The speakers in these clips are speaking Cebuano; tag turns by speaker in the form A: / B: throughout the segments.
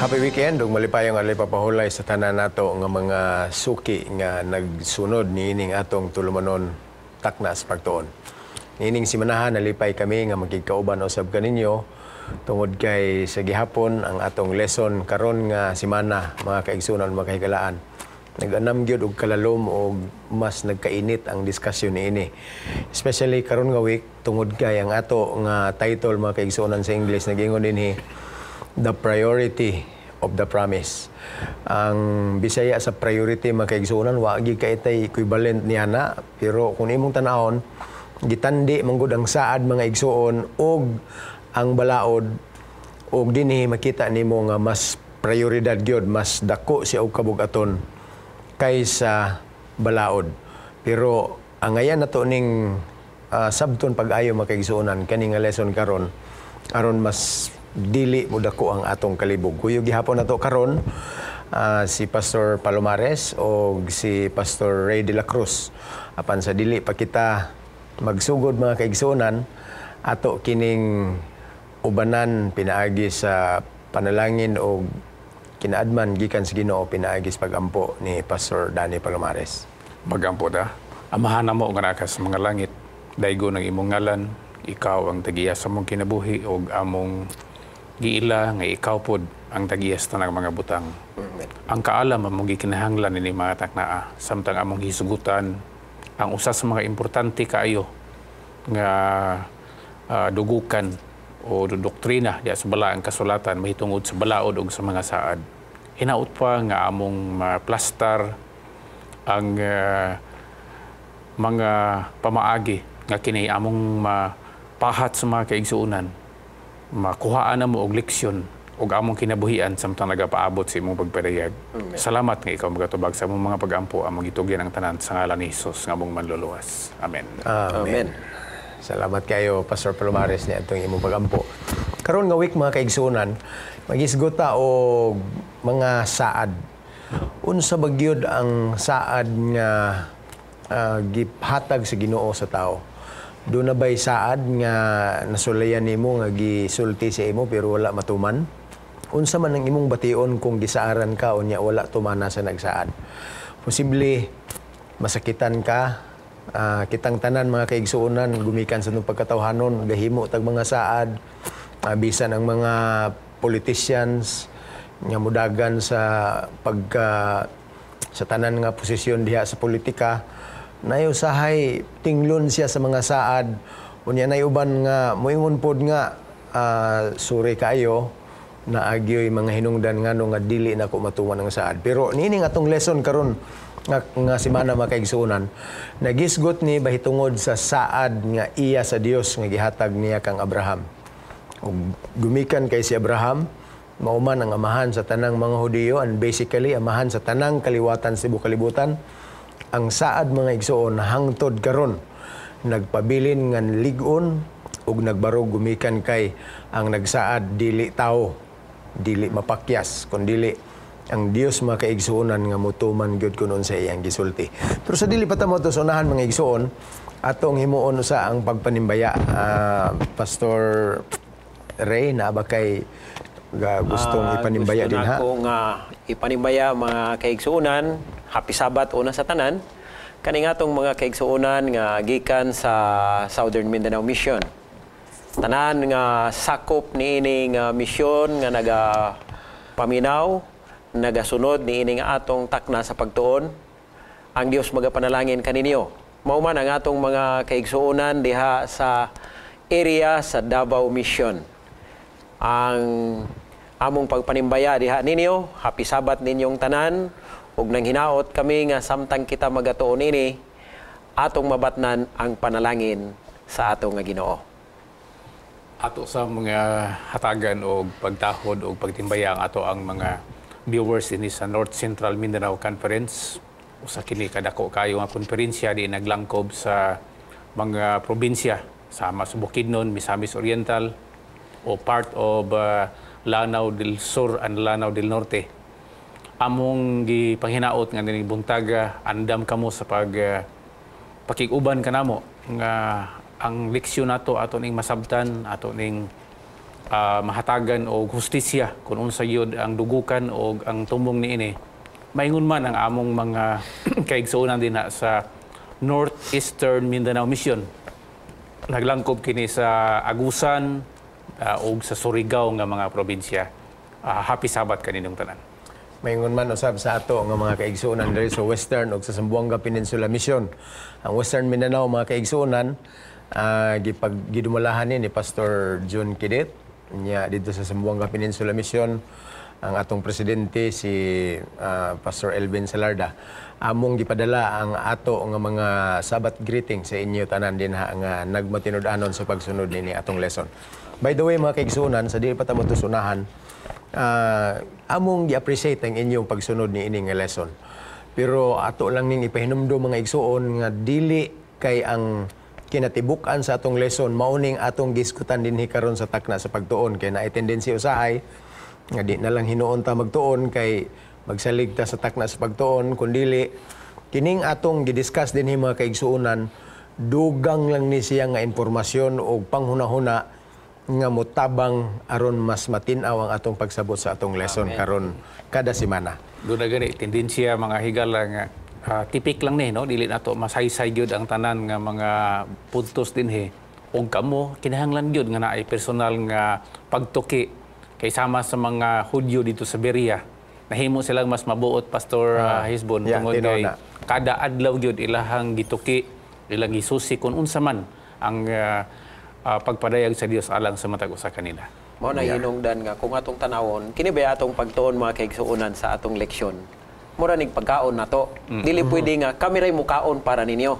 A: Happy weekend ug malipayong adlaw papahulay sa tanan nato nga mga suki nga nagsunod niining atong tulumanon, Takna sa Pagtuon. Niining simanahan, nalipay kami nga magkikauban usab kaninyo tungod kay sa gihapon ang atong lesson karon nga simana, mga kaigsunan, mga kahigalaan. Nag-anam gyud og kalalom og mas nagkainit ang diskusyon niini. Especially karon nga week tungod kay ang ato nga title, mga kaigsunan, sa English nagingon dinhi, "The Priority of the Promise." Ang Bisaya sa priority, mga kaigsunan, wa gyud kay itay equivalent niya na, pero kung imong tanawon, gitandi man gud ang saad, mga igsuon, og ang balaod, og dinhi makita nimo nga mas prioridad gyud, mas dako siya og kabug-aton kaysa balaod. Pero ang ngayan nato ning sabton pag-ayo, mga kaigsuonan, kani nga lesson karon aron mas dili mo dako ang atong kalibog. Kuyog gihapon nato karon si Pastor Palomares o si Pastor Ray de la Cruz. Apan sa dili pa kita magsugod, mga kaigsuonan, ato kining ubanan pinaagi sa panalangin o kinaadman gikan sa Ginoo pinaagi sa pagampo ni Pastor Danny Palomares.
B: Magampo ta. Amahan namo nga naa sa mga langit, daygon ang imong ngalan, ikaw ang tagiya sa among kinabuhi ug among giila nga ikaw pod ang tagiya sa tanang mga butang. Ang kaalam among gikinahanglan ini mga taknaa samtang among hisugutan ang usa sa mga importante kaayo nga dugukan o doktrina diya sa Balaang Kasulatan mahitungod sa balaod ug sa mga saad. Hinaut pa nga among maplastar ang mga pamaagi nga kini among mapahat sa mga kaigsuonan, makuhaan na mo og leksyon ug among kinabuhian samtang nagapaabot sa imong pagpadayag. Salamat nga ikaw magatubag sa among mga pagampo. Among gitugyan ang tanan sa ngalan ni Hesus nga among manluluwas. Amen.
A: Amen. Salamat kayo, Pastor Palomares, ni atong imong pagampo. Karon nga week, mga kaigsuonan, magisgot ta og mga saad. Unsa ba gyud ang saad nga gihatag sa Ginoo sa tao? Duna ba'y saad nga nasulayan nimo nga gisulti sa imo pero wala matuman? Unsa man ang imong bation kung gisaaran ka unya wala tumana sa nagsaad? Posible masakitan ka. Kitang tanan, mga kaigsuonan, gumikan sa atong pagkatawhanon, gahimo tag mga saad, bisan ang mga politicians nga mudagan sa pagka sa tanan nga posisyon diha sa politika, nay usahay tinglon siya sa mga saad. Unya nay uban nga moingon pod nga sorry kaayo, naagyoy mga hinungdan ngano nga dili na ko matuman ang saad. Pero niini nga atong lesson karon nga simana, mga kaigsuonan, nagisgot ni bahitungod sa saad nga iya sa Dios nga gihatag niya kang Abraham. Ug gumikan kay si Abraham mao man ang amahan sa tanang mga Hudiyo and basically amahan sa tanang kaliwatan sa tibuok kalibutan. Ang saad, mga igsoon, hangtod karon nagpabilin nga lig-on ug nagbarog gumikan kay ang nagsaad dili tao, dili mapakyas, kundili ang Dios, mga kaigsuonan, nga mutuman gyud kunon sa iyang gisulti. Pero sa dili pa ta mo sa unahan, mga igsuon, atong himuon sa ang pagpanimbaya. Pastor Ray, naa ba kay ga gustong ipanimbaya
C: Gusto
A: din ha?
C: Nako nga ipanimbaya, mga kaigsuonan, happy Sabbath una sa tanan. Kani nga atong mga kaigsuonan nga gikan sa Southern Mindanao Mission. Tanan nga sakop niini nga misyon nga naga paminaw, nagasunod niini nga atong Takna sa Pagtuon. Ang Dios magapanalangin kaninyo. Mao man ang atong mga kaigsuonan diha sa area sa Davao Mission. Ang among pagpanimbaya diha ninyo, happy Sabbath ninyong tanan ug nang hinaot kami nga samtang kita magatuon ini, atong mabatnan ang panalangin sa atong nga Ginoo.
B: Ato sa mga hatagan og pagtahod og pagtimbaya ang ato ang mga viewers dinhi sa North Central Mindanao Conference. Usa kini kadako kayo nga konferensya di naglangkob sa mga probinsya sama sa Bukidnon, Misamis Oriental o part of Lanao del Sur and Lanao del Norte. Among gipanghinaot nga dinhi buntaga andam kamo sa pag pakig-uban kanamo nga ang leksyon nato ato ning masabtan, ato ning Mahatagan og hustisya kung unsa gyud ang dugukan og ang tumong niini. Maingon man ang among mga kaigsuonan dinha sa Northeastern Mindanao Mission. Naglangkob kini sa Agusan ug sa Surigao nga mga probinsya. Happy Sabbath kaninyong tanan.
A: Maingon man usab sa ato nga mga kaigsuonan diri sa Western ug sa Zamboanga Peninsula Mission. Ang Western Mindanao, mga kaigsuonan, gipag gidumalahan ni Pastor John Kidet. Nya dito sa Zamboanga Peninsula Mission, ang atong presidente si Pastor Elvin Salarda. Among gipadala ang ato nga mga Sabbath greeting sa inyo tanan dinha nga nagmatinud-anon sa pagsunod nini atong lesson. By the way, mga kaigsuonan, sa dili pa ta matusunahan, among gi-appreciate ang inyong pagsunod ni ini nga lesson. Pero ato lang ning ipahinumdom, mga igsuon, nga dili kay ang kinatibuk-an sa atong lesson mauning atong giskutan dinhi karon sa Takna sa Pagtuon, kay naay tendency usahay nga di na lang hinuon ta magtuon kay magsalig ta sa Takna sa Pagtuon, kun dili kining atong gidiscuss dinhi, mga kaigsuonan, dugang lang ni siya nga impormasyon o panghunahuna nga motabang aron mas matin-aw ang atong pagsabot sa atong lesson karon kada semana.
B: Doon na gani tendensiya, mga higala, nga tipik lang ni, no, dili nato masaysay gyud ang tanan nga mga puntos dinhi ug kamo kinahanglan gyud nga naay personal nga pagtuki kay sama sa mga Hudyo dito sa Berea, nahimo silang mas mabuot, Pastor Hisbon, tungod
A: tinuod
B: kay
A: na.
B: kada adlaw gyud ilahang gituki, ilang gisusi kung unsa man ang pagpadayag sa Dios alang sa matag usa kanila.
C: Mao na hinungdan nga kung atong tanawon, kini ba atong pagtuon, mga kaigsuonan, sa atong leksyon. Mura nig pagkaon nato. Dili pwede nga kami ray mukaon para ninyo.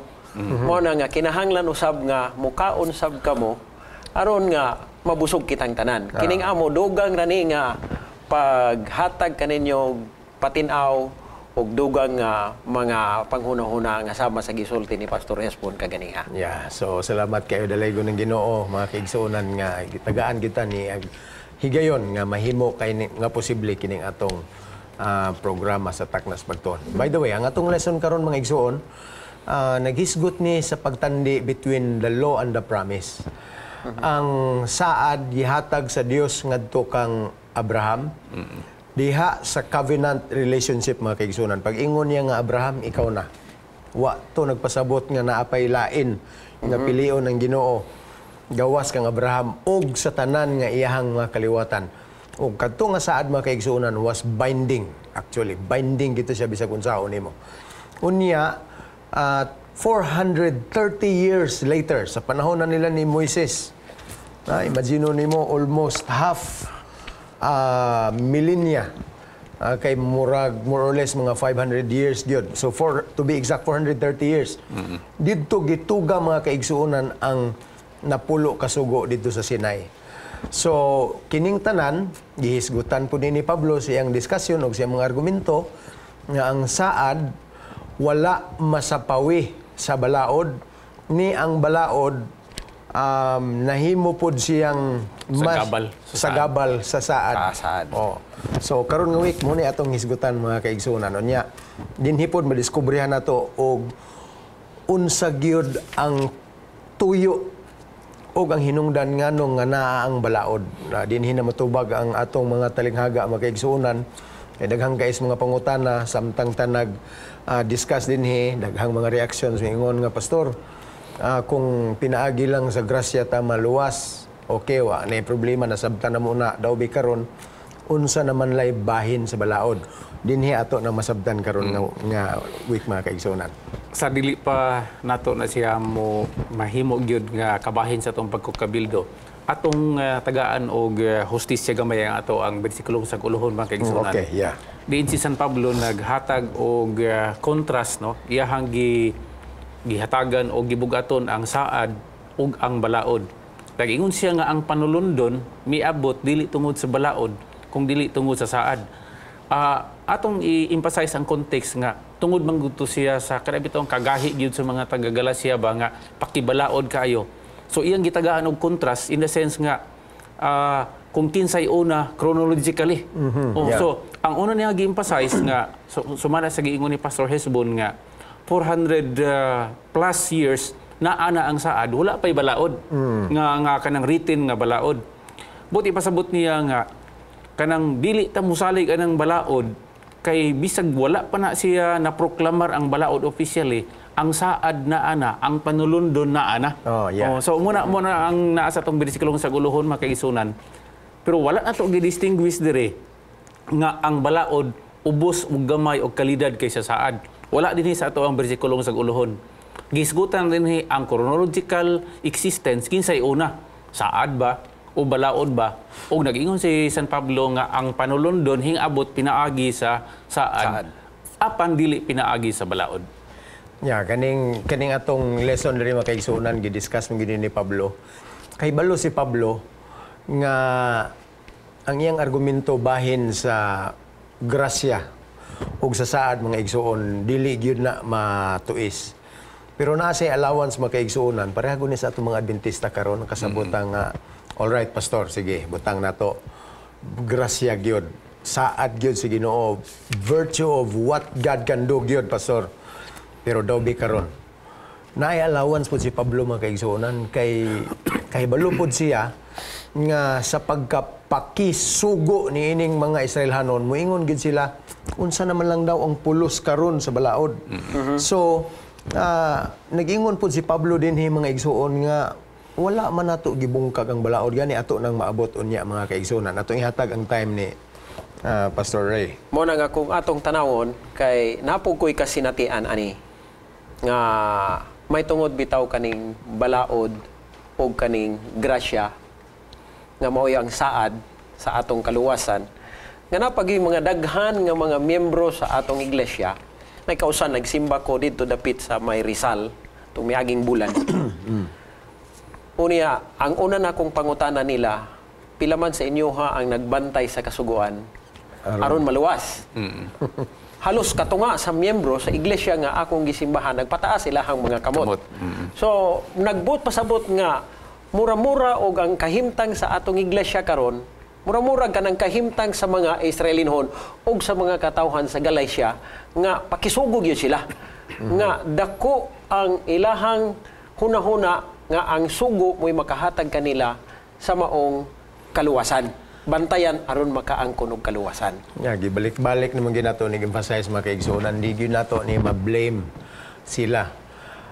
C: Mao na nga kinahanglan usab nga mukaon sab kamo aron nga mabusog kitang tanan. Kining amo dugang rani nga paghatag kaninyo patin-aw ug dugang nga mga panghuna-huna nga sama sa gisulti ni Pastor Hesbon kaganiha.
A: Yeah, so salamat kayo, dalaygon ng Ginoo, mga kaigsuonan, nga gitagaan kita ni higayon nga mahimo kay nga posible kining atong programa sa Taknas Pagtuon. By the way, ang atong lesson karon, mga igsuon, naghisgot ni sa pagtandi between the law and the promise. Ang saad gihatag sa Dios ngadto kang Abraham. Diha sa covenant relationship, mga kaigsuonan. Pag ingon niya nga, "Abraham, ikaw na." Wa to nagpasabot nga naapay lain nga pilion ng Ginoo gawas kang Abraham og sa tanan nga iyahang mga kaliwatan. Og kadto nga saad, mga kaigsuonan, was binding. Actually, binding gito siya bisag unsaon nimo. Unya, 430 years later, sa panahon na nila ni Moises, imagine nimo, almost half millennia, kay murag more or less mga 500 years gyud. So for to be exact, 430 years. Didto gituga, mga kaigsuonan, ang 10 ka sugo dito sa Sinai. So kining tanan gihisgutan po ni Pablo sa iyang diskusyon og siyang mga argumento nga ang saad wala masapawi sa balaod, ni ang balaod nahimo pod siyang
B: Sagabal sa saad.
A: Sagabal sa saad.
C: Ah, saad.
A: Oh. So karon nga week mo ni atong hisgutan, mga kaigsuonan. Unya dinhi pod madiskubrehan nato og unsa gyud ang tuyo og ang hinungdan nganong nga naa ang balaod. Na dinhi na matubag ang atong mga talinghaga, mga kaigsuonan. Kay daghang kais mga pangutana samtang tanag discuss dinhi, daghang mga reactions, ingon nga, "Pastor, kung pinaagi lang sa grasya ta maluwas, okay, wa na problema, nasabtan na muna daw bi karon unsa naman lay bahin sa balaod?" Dinhi ato na masabtan karon nga week, mga kaigsuonan.
B: Sa dili pa nato na siya mo mahimo gyud nga kabahin sa atong pagkukabildo, atong tagaan og hustisya gamay ang ato ang bersikulong sa uluhon, mga kaigsuonan. Diin si San Pablo naghatag og contrast, no, iyahang gihatagan og gibugaton ang saad ug ang balaod. Nag-ingon siya nga ang panulundon miabot dili tungod sa balaod kung dili tungod sa saad. Atong i-emphasize ang context nga tungod man gud to siya sa kanang bitong kagahi gyud sa mga taga Galacia ba nga pakibalaod kaayo. So iyang gitagaan og contrast in the sense nga kung kinsay una chronologically. Oh, so ang una niya gi-emphasize nga so, sumala sa giingon ni Pastor Hesbon nga 400 plus years na ana ang saad, wala pay balaod nga nga kanang written nga balaod. Buot ipasabot niya nga kanang dili ta musalig anang balaod kay bisag wala pa na siya naproklamar ang balaod officially, ang saad na ana, ang panulundon na ana.
A: Oh, yeah.
B: Oh, so muna muna ang naa sa atong bersikulong sa guluhon, mga kaigsuonan. Pero wala na to gi-distinguish dire nga ang balaod ubos og gamay og kalidad kaysa saad. Wala dinhi sa ato ang bersikulong sa guluhon. Gisgutan dinhi ang chronological existence, kinsay una, saad ba o balaod ba? Og nag-ingon si San Pablo nga ang panulundon hingabot pinaagi sa saad,
C: Saad.
B: Apan dili pinaagi sa balaod.
A: Yeah, kaning kaning atong lesson diri, mga kaigsuonan, gidiscuss man gyud ni Pablo. Kay balo si Pablo nga ang iyang argumento bahin sa grasya ug sa saad, mga igsuon, dili gyud na matuis. Pero naa say allowance, mga kaigsuonan, pareha gud ni sa atong mga Adventista karon kasabutan nga, "All right, pastor, sige, butang nato grasya gyud. Saad gyud si Ginoo, virtue of what God can do gyud, pastor." Pero daw bi karon naay allowance po si Pablo, mga kaigsuonan, kay kahibalo pod siya nga sa pagkapakisugo ni ining mga Israelhanon, muingon gid sila, "Unsa naman lang daw ang pulos karon sa balaod?" So nag-ingon pod si Pablo dinhi, mga igsuon, nga wala man nato gibungkag ang balaod. Gani ato nang maabot unya, mga kaigsuonan. Atong ihatag ang time ni Pastor Ray.
C: Mo na nga kung atong tanawon kay napog ko'y kasinatian ani nga may tungod bitaw kaning balaod o kaning grasya nga mao'y ang saad sa atong kaluwasan, nga napagi mga daghan nga mga miyembro sa atong iglesia. May kausan nagsimba ko didto dapit sa may Rizal tung miaging bulan. Unya, ang una na kong pangutana nila, "Pila man sa inyo ha ang nagbantay sa kasuguan aron maluwas?" Halos katunga sa miyembro sa iglesia nga akong gisimbahan nagpataas ilahang mga kamot.
B: Kamot.
C: So, nagbuot pasabot nga mura-mura og ang kahimtang sa atong iglesia karon, mura-mura kanang kahimtang sa mga Israelinhon og sa mga katawhan sa Galacia nga pakisugog yun sila. Nga dako ang ilahang hunahuna nga ang sugo mo'y makahatag kanila sa maong kaluwasan. Bantayan aron makaangkon og kaluwasan.
A: Ya, gibalik-balik naman ginato ni emphasize, mga kaigsuonan, di gyud nato ni ma-blame sila,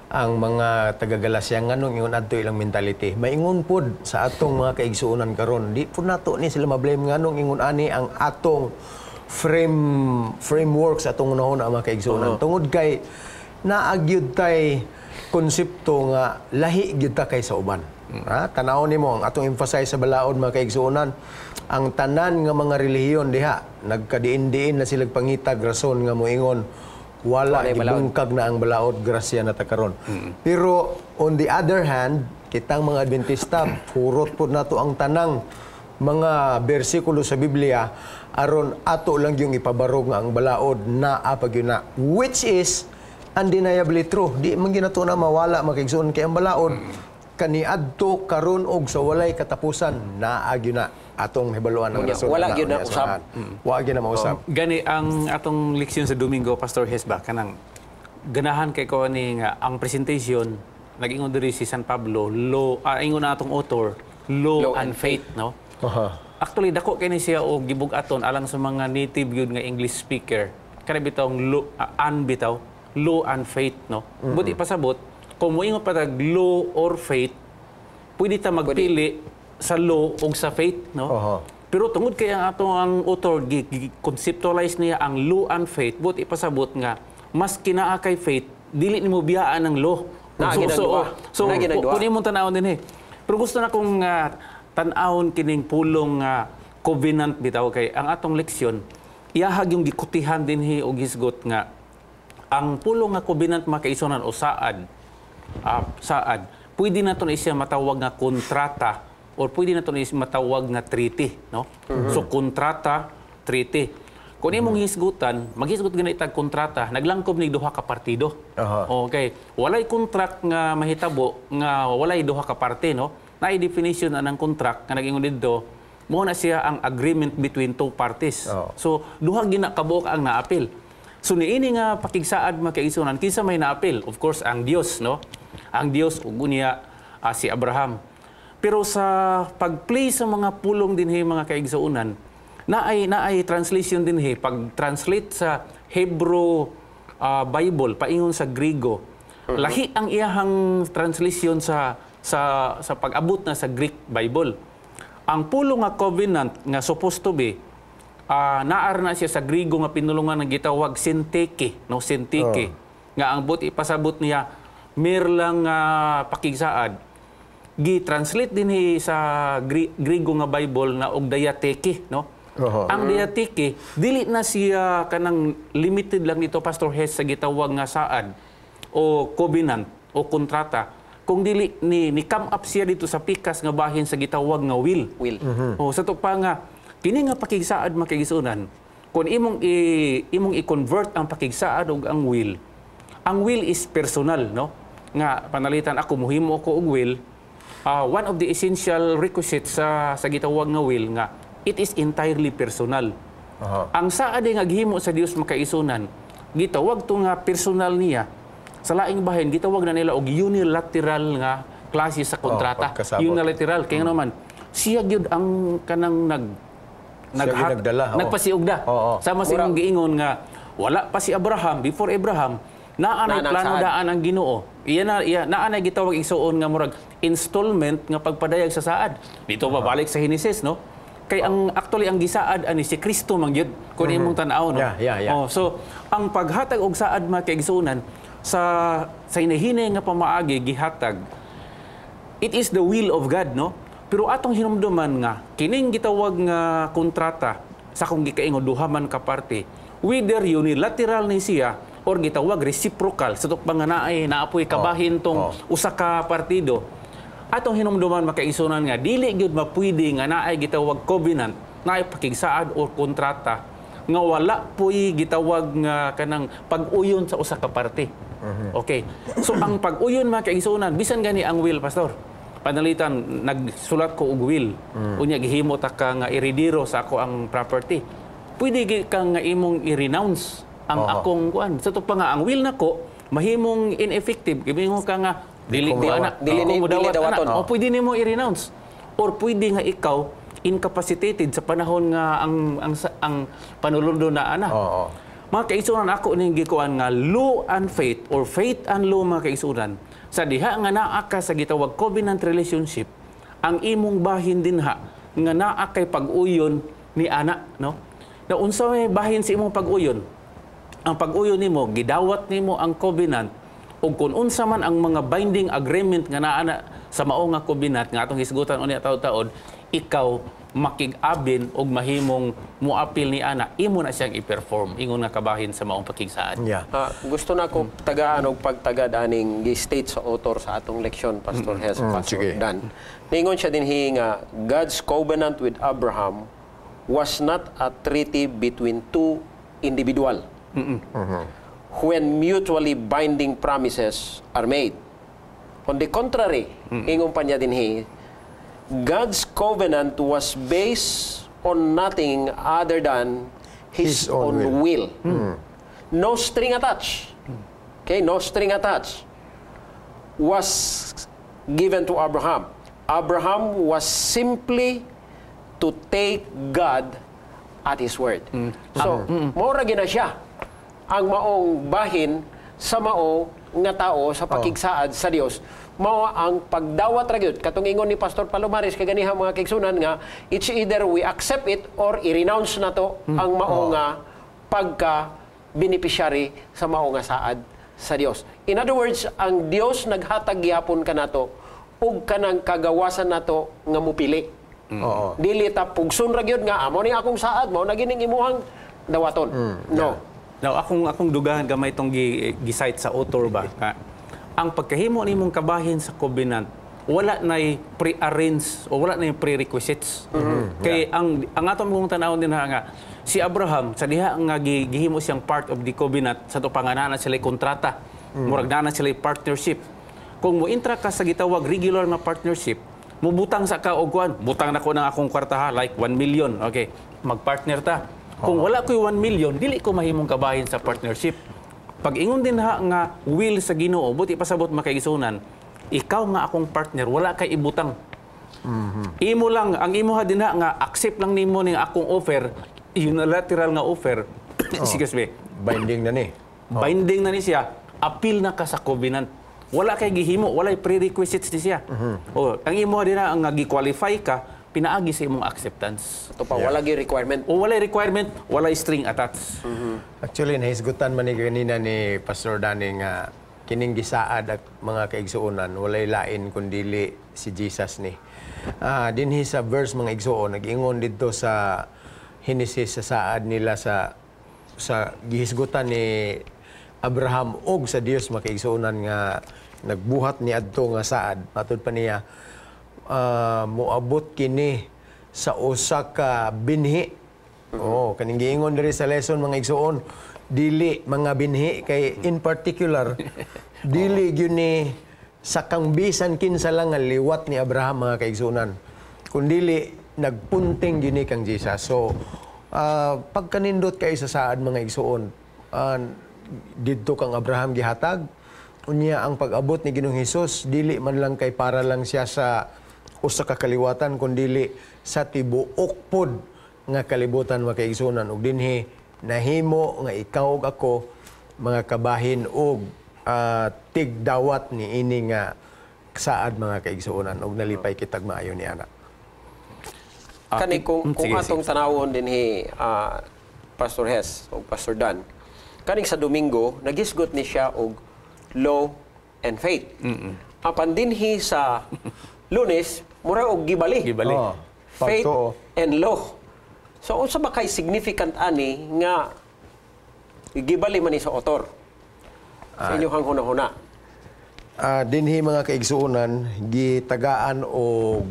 A: ang mga taga-Galacia, nganong ingon adto ilang mentality. Maingon pod sa atong mga kaigsuonan karon, di pud nato ni sila ma-blame nganong ingon ani ang atong framework sa atong unahon, ang mga kaigsuonan. Tungod kay naa gyud tay konsepto nga lahi gyud ta kaysa uban. Ha? Tanaw nimo ang atong emphasize sa balaod, mga kaigsuonan, ang tanan nga mga relihiyon diha nagkadiin-diin na sila pangitag rason nga moingon wala
C: Walay balaod.
A: Gibungkag na ang balaod, grasya na ta karon. Pero on the other hand, kitang mga Adventista, purot pod nato ang tanang mga bersikulo sa Biblia aron ato lang yung ipabarog nga ang balaod naa pa gyud na, which is undeniably true. Di man gyud nato na mawala, mga kaigsuon, kay ang balaod kaniadto, karon og sa walay katapusan naa gyud na. Atong hibaluan ang
C: Unya,
A: rason
C: wala
A: na
C: gyud na
A: unya
C: usab.
A: sa Wa gyud na mausab.
B: Gani ang atong leksyon sa Domingo, Pastor Hesba, kanang ganahan kay ko ni nga ang presentation, nag-ingon diri si San Pablo, law, ingon na atong author, law,
C: Law
B: and
C: and
B: faith, no?
A: Aha.
B: Actually, dako kay ni siya og gibug-aton alang sa mga native gyud nga English speaker. Kana bitawng law, an bitaw, law and faith, no? Buot ipasabot, kung moingon pa tag law or faith, pwede ta magpili sa law o sa faith, no?
A: Oho.
B: Pero tungod kay ang ato ang author conceptualize niya ang law and faith, buot ipasabot nga mas kinaa kay faith, dili nimo biyaan ang law.
C: Naa
B: So,
C: ginang
B: so,
C: duha.
B: so,
C: Naa ginang duha.
B: kung imong tan-awon din eh. Pero gusto na kong tan-awon kining pulong nga covenant bitaw, kay ang atong leksyon iyahag yung gikutihan dinhi og hisgot nga ang pulong nga covenant, mga kaigsuonan, o saad, saad, pwede na to na siya matawag nga kontrata or pwede na to na siya matawag nga treaty, no? So kontrata, treaty. Kung imong hisgutan, maghisgot gani tag kontrata, naglangkob ni duha ka partido. Okay, walay contract nga mahitabo nga walay duha ka parte, no? Naay definition na ng contract nga nag-ingon didto, mo na siya ang agreement between two parties. So duha gina kabuok ang naapil. So niini nga pakigsaad, mga kaigsuonan, kinsa may naapil? Of course ang Dios, no? Ang Dios ug unya si Abraham. Pero sa pag-play sa mga pulong dinhi, mga kaigsuonan, naay translation dinhi. Pag translate sa Hebrew Bible paingon sa Griego, lahi ang iyahang translation sa pag-abot na sa Greek Bible. Ang pulong nga covenant nga supposed to be naar na siya sa Griego nga pinulungan nga gitawag sinteke, no, sinteke. Nga ang but ipasabot niya mir lang nga pakigsaad. Gi-translate dinhi sa Griego nga Bible na og diatheke, no? Ang diatheke dili na siya kanang limited lang nito, Pastor Hes, sa gitawag nga saad o covenant o kontrata, kung dili ni come up siya dito sa pikas nga bahin sa gitawag nga will.
C: Will.
B: Oh, sa pa nga kini nga pakigsaad, makigisunan, kung imong i-convert ang pakigsaad ug ang will. Ang will is personal, no? Nga panalitan ako muhimo ako og will, one of the essential requisites sa gitawag nga will nga it is entirely personal. Ang saad nga gihimo sa Dios, makaisunan, gitawag to nga personal niya. Sa laing bahin, gitawag na nila og unilateral nga klase sa kontrata.
A: Pagkasabot.
B: Unilateral kay naman siya gyud ang kanang nag
A: Siya gyud nagdala, oo.
B: Nagpasiugda. Sama sa imong giingon nga wala pa si Abraham, before Abraham, naa nay
C: Naa
B: plano
C: saad.
B: Daan ang Ginoo. Iya na iya naa nay gitawag, igsuon, nga murag installment nga pagpadayag sa saad. Dito babalik sa Genesis, no? Kay ang actually ang gisaad ani si Kristo man gyud kung imong tan-aw, no.
A: Yeah.
B: Oh, so ang paghatag og saad, mga kaigsuonan, sa hinahinay nga pamaagi gihatag, it is the will of God, no? Pero atong hinumduman nga kining gitawag nga kontrata sa akong gikaingon duha man ka parte, whether unilateral ni siya or gitawag reciprocal sa pa nga naay naapoy kabahin tong usa ka partido, atong hinumduman, makaigsuonan, nga dili gyud mapwede nga naay gitawag covenant, naay pakigsaad or kontrata nga wala puy gitawag nga kanang pag-uyon sa usa ka parte. Okay. So ang pag-uyon, mga kaigsuonan, bisan gani ang will, Pastor. Panalitan nagsulat ko og will. Unya gihimo ta ka nga irediro sa ako ang property. Pwede gyud kang nga imong i-renounce ang akong kuan. Sa to pa nga ang will nako mahimong ineffective. Gimingon ka nga dili
A: ko
B: ko
A: mudawat.
B: ana, ko
C: Dili
B: mudawat ana.
C: dawaton.
B: O pwede nimo i-renounce. Or pwede nga ikaw incapacitated sa panahon nga ang panulundo na ana. Mga kaigsuonan, ako ning gikuan nga law and faith or faith and law, mga kaigsuonan, sa diha nga naa ka sa gitawag covenant relationship, ang imong bahin dinha nga naa kay pag-uyon ni ana, no? Na unsa may bahin sa imong pag-uyon? Ang pag-uyon nimo, gidawat nimo ang covenant ug kung unsa man ang mga binding agreement nga naa na sa mao nga covenant nga atong hisgutan unya taud-taod, ikaw makig-abin og mahimong moapil ni ana, imo na siyang i-perform ingon nga kabahin sa maong pakigsaad.
C: Gusto na ko tagaan og pagtagad aning gi-state sa author sa atong leksyon, Pastor Hes, Pastor
A: Sige.
C: Dan. Ningon siya dinhi nga God's covenant with Abraham was not a treaty between two individual when mutually binding promises are made. On the contrary, ingon pa niya dinhi, God's covenant was based on nothing other than His
A: His own
C: own will. No string attached. Okay, no string attached was given to Abraham. Abraham was simply to take God at His word. So, mao ra gina siya ang maong bahin sa mao nga tao sa pakigsaad sa Dios. Mao ang pagdawat ra gyud katong ingon ni Pastor Palomares kaganiha, mga kaigsuonan, nga it's either we accept it or i-renounce na to ang mao nga pagka beneficiary sa mao nga saad sa Dios. In other words, ang Dios naghatag gyapon kanato ug kanang kagawasan nato nga mupili. Dili ta pugson ra gyud nga amo ni akong saad, mao na gining imuhang dawaton. No.
B: Now, akong dugahan gamay itong gi-cite sa author ba? Nga, ang pagkahimo nimong kabahin sa covenant, wala na'y pre-arrange o wala na'y prerequisites. Kay ang atong mong tanawon din ha nga si Abraham sa diha nga gihimo siyang part of the covenant sa to panganana sila kontrata. Murag naa na sila partnership. Kung mo intra ka sa gitawag regular nga partnership, mubutang sa ka og kuan, butang na ko ng akong kwarta ha, like 1 million. Okay, magpartner ta. Kung wala ko'y 1 million, dili ko mahimong kabahin sa partnership. Pag ingon din ha nga will sa Ginoo, buti pasabot, makaigsuonan, ikaw nga akong partner, wala kay ibutang. Imo lang ang imo ha dinha nga accept lang nimo ning akong offer, unilateral nga offer. Excuse me.
A: Binding na ni.
B: Binding na ni siya, appeal na ka sa covenant. Wala kay gihimo, walay prerequisites ni siya. Oh, ang imo dinha ang nga gi-qualify ka pinaagi sa imong acceptance.
C: Ito pa, wala gyud requirement.
B: O walay requirement, walay string attached.
A: Actually, nahisgutan man ni kanina ni Pastor Danny nga kining gisaad at mga kaigsuonan, walay lain kundili si Jesus ni. Dinhi sa verse, mga igsuon, nag-ingon didto sa Genesis sa saad nila sa gihisgutan ni Abraham og sa Dios, mga kaigsuonan, nga nagbuhat ni adto nga saad. Matud pa niya, moabot kini sa usa ka binhi. Oh, kaning giingon diri sa lesson, mga igsuon, dili mga binhi kay in particular dili gyud ni sa kang bisan kinsa lang nga liwat ni Abraham, mga kaigsuonan. Kundili nagpunting gyud ni kang Jesus. So, pagkanindot kay sa saad, mga igsuon, didto kang Abraham gihatag. Unya ang pag-abot ni Ginoong Hesus dili man lang kay para lang siya sa usa ka kaliwatan kundili sa tibuok pod nga kalibutan, mga kaigsuonan, ug dinhi nahimo nga ikaw ug ako mga kabahin og tigdawat ni ini nga saad, mga kaigsuonan, ug nalipay kitag maayo ni ana.
C: Kani kung, kung
B: sige,
C: atong tanawon dinhi, Pastor Hes o Pastor Dan, kaning sa Domingo nagisgot ni siya og law and faith. Apan dinhi sa Lunes mura og gibali.
B: Gibali.
A: Oh,
C: faith
A: pagtuo.
C: And law. So unsa ba kay significant ani nga gibali man ni sa author? Sa inyong hunahuna.
A: Dinhi, mga kaigsuonan, gitagaan og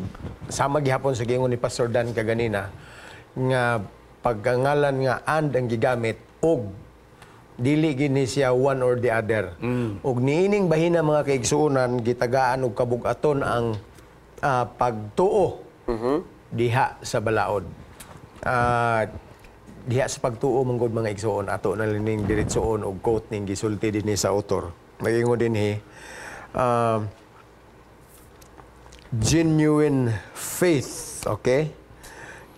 A: sama gihapon sa giingon ni Pastor Dan kaganina nga pagkangalan nga "and" ang gigamit og dili gini siya one or the other. Og niining bahina, mga kaigsuonan, gitagaan og kabug-aton ang pagtuo diha sa balaod. Diha sa pagtuo manggod, mga igsuon, ato na lining diretsoon og quote ning gisulti dinhi sa author. Magingon dinhi, genuine faith, okay,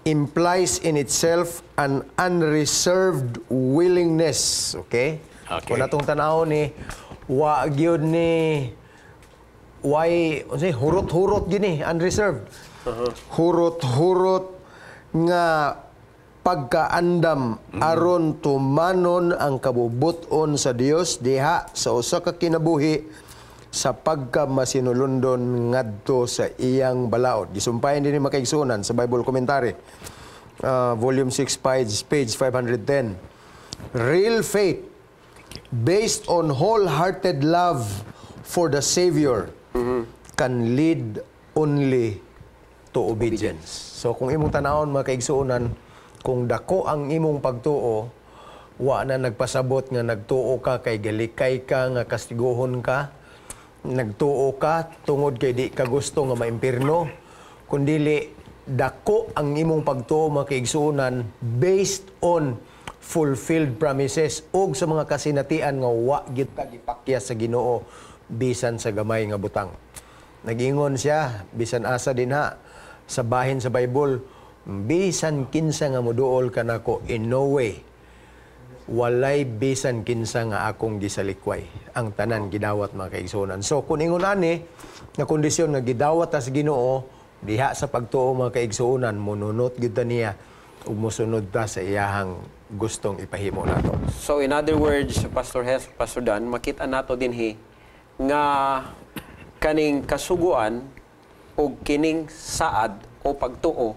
A: implies in itself an unreserved willingness, okay?
B: Okay.
A: Kung atong tan-awon ni wa gyud ni why unsay hurot-hurot gini, unreserved. Hurot-hurot nga pagkaandam aron tumanon ang kabubuton sa Dios diha sa usa ka kinabuhi sa pagka masinulondon ngadto sa iyang balaod. Gisumpayan din ni makaigsuonan sa Bible Commentary. Volume 6 page 510. Real faith based on wholehearted love for the Savior can lead only to obedience. So kung imong tanawon, mga kaigsuonan, kung dako ang imong pagtuo, wa na nagpasabot nga nagtuo ka kay galikay ka nga kastiguhon ka, nagtuo ka tungod kay di ka gusto nga maimpirno, kundili dako ang imong pagtuo, mga kaigsuonan, based on fulfilled promises ug sa mga kasinatian nga wa gyud ka gipakyas sa Ginoo bisan sa gamay nga butang. Nagingon siya bisan asa dinha sa bahin sa Bible, bisan kinsa nga moduol kanako, in no way, walay bisan kinsa nga akong gisalikway. Ang tanan gidawat, mga kaigsuonan. So kung ingon ani nga kondisyon nga gidawat ta sa Ginoo diha sa pagtuo, mga kaigsuonan, monunot gyud ta niya ug mosunod ta sa iyahang gustong ipahimo nato.
C: So in other words, Pastor Hes, Pastor Dan, makita nato dinhi nga kaning kasuguan o kining saad o pagtuo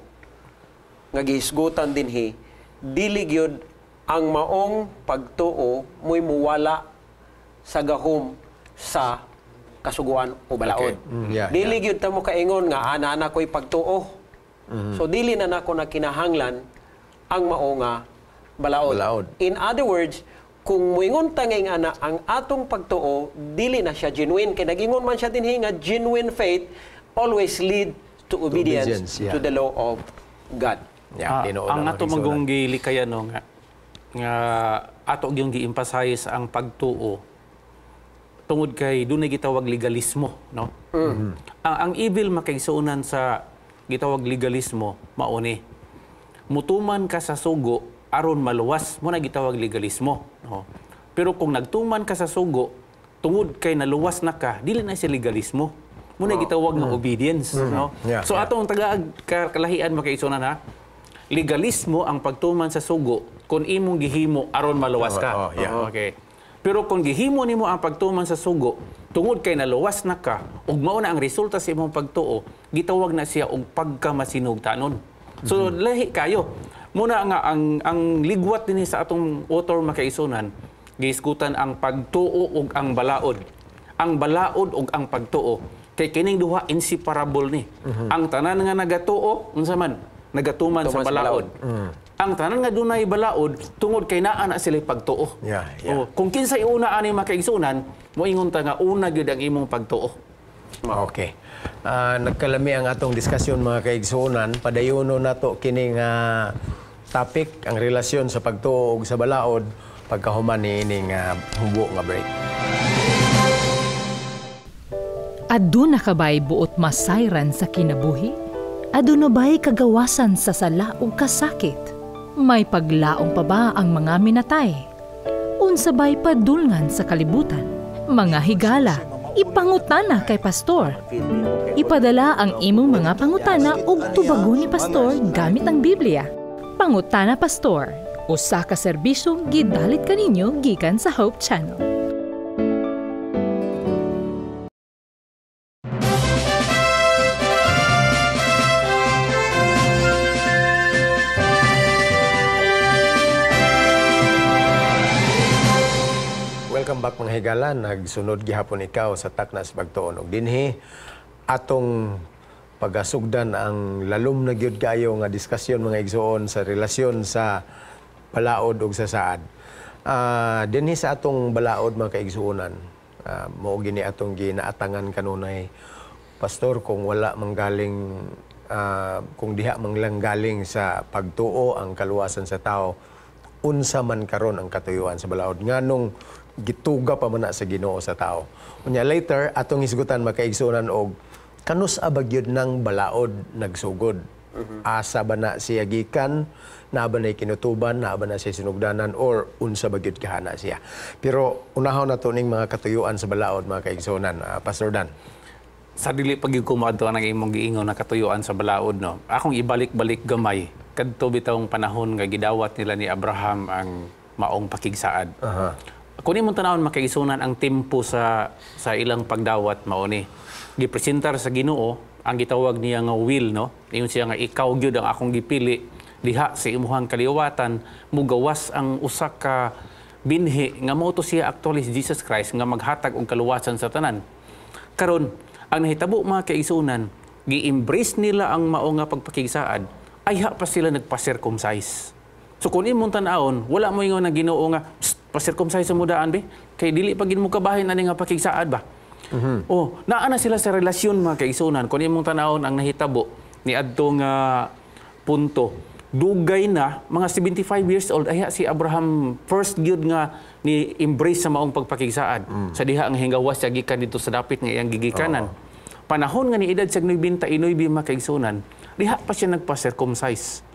C: nga gihisgutan dinhi, dili gyud ang maong pagtuo mo'y muwala sa gahom sa kasuguan o balaod. Dili gyud ta mo kaingon nga ana na ko'y pagtuo. So dili na nako na kinahanglan ang mao nga balaod.
A: Balaod.
C: In other words, kung muingon ta nga ana ang atong pagtuo, dili na siya genuine kay nagingon man siya dinhi nga genuine faith always lead to obedience,
A: obedience, yeah.
C: to the law of God.
A: Yeah, tinuod
B: ang
A: na,
B: ato
A: mga kaigsuonan.
B: manggong gilikayan no nga ato gyung gi-emphasize ang pagtuo tungod kay dunay gitawag legalismo, no? Ang evil, makaigsuonan, sa gitawag legalismo mauni. Mutuman ka sa sugo aron maluwas, mo na gitawag legalismo, no? Pero kung nagtuman ka sa sugo tungod kay naluwas na ka, dili na siya legalismo. Mo na gitawag nga obedience, no?
A: Yeah,
B: so atong taga kalahian makaisunan ha. Legalismo ang pagtuman sa sugo kung imong gihimo aron maluwas ka.
A: Oh, yeah.
B: Okay. Pero kung gihimo nimo ang pagtuman sa sugo tungod kay naluwas na ka ug mao na ang resulta sa imong pagtuo, gitawag na siya og pagkamasinugtanon. So lahi kayo. Muna nga ang ligwat dinhi sa atong author makaisunan, gihisgutan ang pagtuo ug ang balaod. Ang balaod ug ang pagtuo. Kay kining duha inseparable ni. Ang tanan nga nagatuo, unsa man, nagatuman sa balaod. Ang tanan nga dunay balaod tungod kay naa na sila pagtuo.
A: Yeah, yeah.
B: O, kung kinsay una ani makaigsunan, moingon ta nga una gyud ang imong pagtuo.
A: Okay. Nagkalami ang atong diskusyon mga kaigsuonan. Padayono nato kining topic ang relasyon sa pagtuo ug sa balaod pagkahuman niining hubo nga break.
D: Aduna ka ba'y buot masayran sa kinabuhi? Aduna ba'y kagawasan sa sala o kasakit? May paglaong pa ba ang mga minatay? Unsa ba'y padulngan sa kalibutan? Mga higala, ipangutana kay Pastor. Ipadala ang imong mga pangutana ug tubagon ni Pastor gamit ang Biblia. Pangutana Pastor, usa ka serbisyong gidalit kaninyo gikan sa Hope Channel.
A: Welcome back mga higala, nagsunod gihapon ikaw sa Takna sa Pagtuon. Og dinhi atong pagasugdan ang lalom na gyud kaayo nga diskusyon mga igsoon sa relasyon sa balaod ug sa saad. Dinhi sa atong balaod mga kaigsuonan, mao gini atong ginaatangan kanunay, Pastor, kung wala manggaling kung diha manglang galing sa pagtuo ang kaluwasan sa tao, unsa man karon ang katuyuan sa balaod nganong gituga pa man na sa Ginoo sa tao. Unya later atong hisgutan makaigsuonan og kanus abagyod ng balaod nagsugod. Asa ba na siya gikan, naa ba na'y kinutuban, naa ba na siya sinugdanan, or unsa ba gyud kahana siya. Pero unahon na to ning mga katuyuan sa balaod mga kaigsuonan. Pastor Dan.
B: Sa dili pag gyud kumaadto ang imong giingon na katuyuan sa balaod, no. Akong ibalik-balik gamay kadto bitawng panahon nga gidawat nila ni Abraham ang maong pakigsaad. Kung imong tanawon makaigsunan ang tempo sa ilang pagdawat mao ni gipresentar sa Ginoo ang gitawag niya nga will, no. Ingon siya nga ikaw gyud ang akong gipili diha sa imuhang kaliwatan mugawas ang usa ka binhi nga mao to siya actually si Jesus Christ nga maghatag og kaluwasan sa tanan. Karon ang nahitabo mga kaigsunan, gi-embrace nila ang mao nga pagpakigsaad, ayha pa sila nagpa-circumcise. So kung imong tan-awon, wala mo ingon ang Ginoo nga pa-circumcise mo daan be kay dili pa gid mo kabahin ani nga pakigsaad ba. Oh, naa na sila sa relasyon mga kaigsunan. Kung imong tan-awon ang nahitabo ni adto nga punto, dugay na mga 75 years old ayha si Abraham first gyud nga ni embrace sa maong pagpakigsaad. Sa diha ang hingawas siya gikan dito sa dapit nga iyang gigikanan. Panahon nga ni edad siya 99 mga kaigsunan, diha pa siya nagpa-circumcise.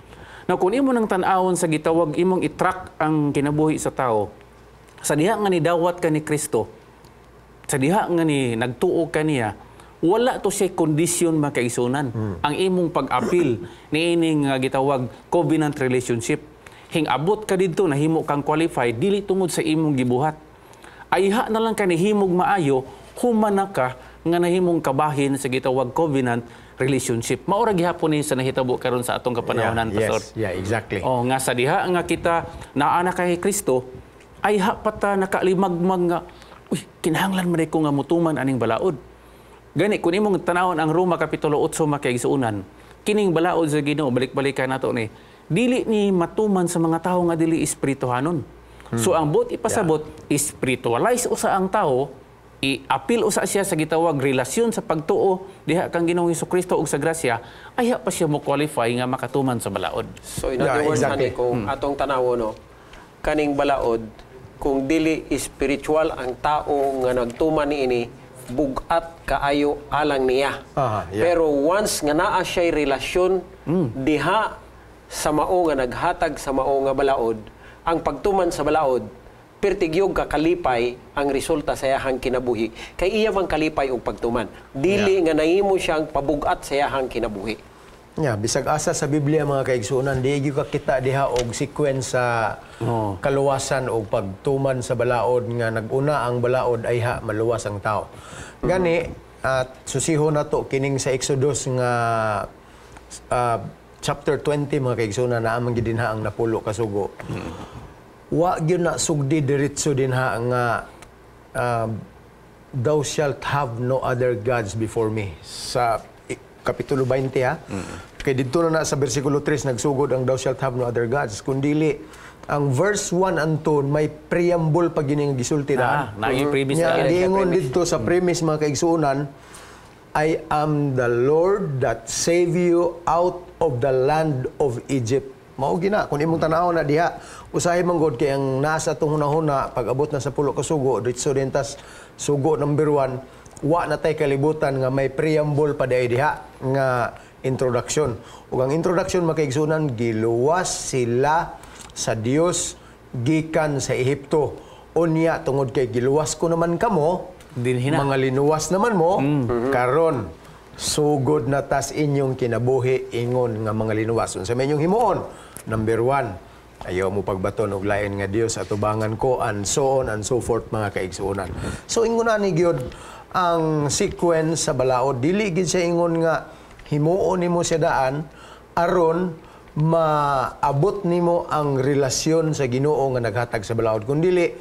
B: Now, kung imo nang tan-awon sa gitawag imong i-track ang kinabuhi sa tao, sa diha nga nidawat ka ni Kristo, sa diha nga ni nagtuo ka niya, wala to siya kondisyon makaigsunan. Ang imong pag-apil niining gitawag covenant relationship. Hingabot ka didto nahimo kang qualified dili tungod sa imong gibuhat. Ayha na lang ka nihimog maayo, human na ka nga nahimong kabahin sa gitawag covenant relationship. Mao ra gihapon ni sa nahitabo karon sa atong kapanahonan, Pastor.
A: Yes, yeah, exactly.
B: Oh, nga sa diha nga kita naa na kay Kristo, ayha pa ta nakalimagmag nga uy, kinahanglan man ko nga mutuman aning balaod. Gani kun imong tanawon ang Roma kapitulo 8 makaigsuonan, kining balaod sa Ginoo balik-balikan nato ni dili ni matuman sa mga tawo nga dili espirituhanon. So ang buot ipasabot, spiritualize usa ang tawo, i-appeal usa siya sa gitawag relasyon sa pagtuo diha kang Ginoong Hesukristo ug sa grasya, ayha pa siya mo qualify nga makatuman sa balaod.
C: So in other words,
A: exactly.
C: honey, kung atong tanawo no, kaning balaod kung dili spiritual ang tao nga nagtuman niini, bugat kaayo alang niya. Pero once nga naa siya'y relasyon diha sa mao nga naghatag sa mao nga balaod, ang pagtuman sa balaod, pertigyog ka kalipay ang resulta sa iyahang kinabuhi. Kay iya man kalipay og pagtuman. Dili nga nahimo siyang pabugat sa iyahang kinabuhi.
A: Yeah, bisag asa sa Biblia, mga kaigsuonan, di gyud ka kita diha og sequence sa kaluwasan o pagtuman sa balaod nga nag-una ang balaod ay ha maluwas ang tao. Gani at susiho nato kining sa Exodus nga chapter 20, mga kaigsuonan, naa man gyud dinha ang napulo ka sugo. Wa gyud na sugdi diretso dinha nga "Thou shalt have no other gods before me" sa kapitulo 20 ha. Kay didto na na sa bersikulo 3 nagsugod ang "Thou shalt have no other gods." Kundili ang verse 1 and 2 may preamble pa gining gisulti
B: Ah,
A: daan.
B: naa yung premise
A: Nya,
B: na.
A: giingon didto sa premise, mga kaigsuonan, "I am the Lord that save you out of the land of Egypt." Mao gina kung imong tan-awon na diha, usahay man gud kay ang nasa atong hunahuna pag abot na sa pulo ka sugo, diretso din tas sugo number 1, wa na tay kalibutan nga may preamble pa diay diha nga introduction. Ug ang introduction, mga kaigsuonan, giluwas sila sa Dios gikan sa Ehipto. Unya tungod kay giluwas ko naman kamo,
B: Dinhi na.
A: mga linuwas naman mo, karon sugod na tas inyong kinabuhi ingon nga mga linuwas. Unsa may inyong himuon? Number 1, ayaw mo pagbaton og lain nga Dios atubangan ko, and so on and so forth, mga kaigsuonan. So ingon ani gyud ang sequence sa balaod, dili gid siya ingon nga himuon nimo siya daan aron maabot nimo ang relasyon sa Ginoo nga naghatag sa balaod, kundili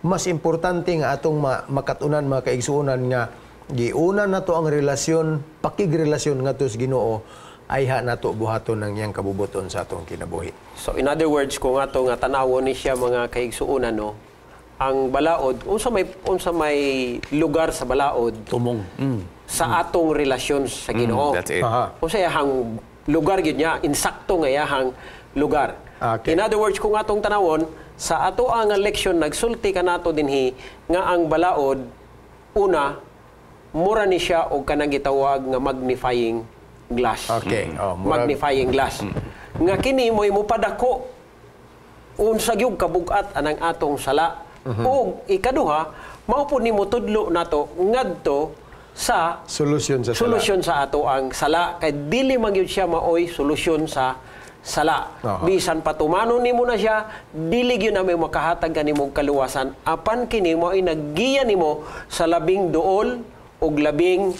A: mas importante nga atong makatunan, mga kaigsuonan, nga giuna nato ang relasyon, pakigrelasyon ngadto sa Ginoo, ayha nato buhaton ang iyang kabubuton sa atong kinabuhi.
C: So in other words, kung ato nga tanawon ni siya, mga kaigsuonan, no, ang balaod, unsa may lugar sa balaod
B: Tumong.
C: Sa atong relasyon sa Ginoo.
B: That's it.
C: Unsa iyahang lugar gyud niya, insakto nga iyahang lugar. In other words, kung atong tanawon sa ato ang leksyon, nagsulti kanato dinhi nga ang balaod una mura ni siya og kanang gitawag nga magnifying glass.
A: Oh, murag-
C: Magnifying glass. Nga kini mo'y mopadako unsa gyud kabugat anang atong sala. Ug ikaduha, mao po ni motudlo nato ngadto sa
A: solusyon sa sala.
C: Solusyon sa ato ang sala, kay dili man gyud siya maoy solusyon sa sala. Bisan patumanon nimo na siya, dili gyud na may makahatag kanimo og kaluwasan. Apan kini maoy naggiya nimo sa labing duol ug labing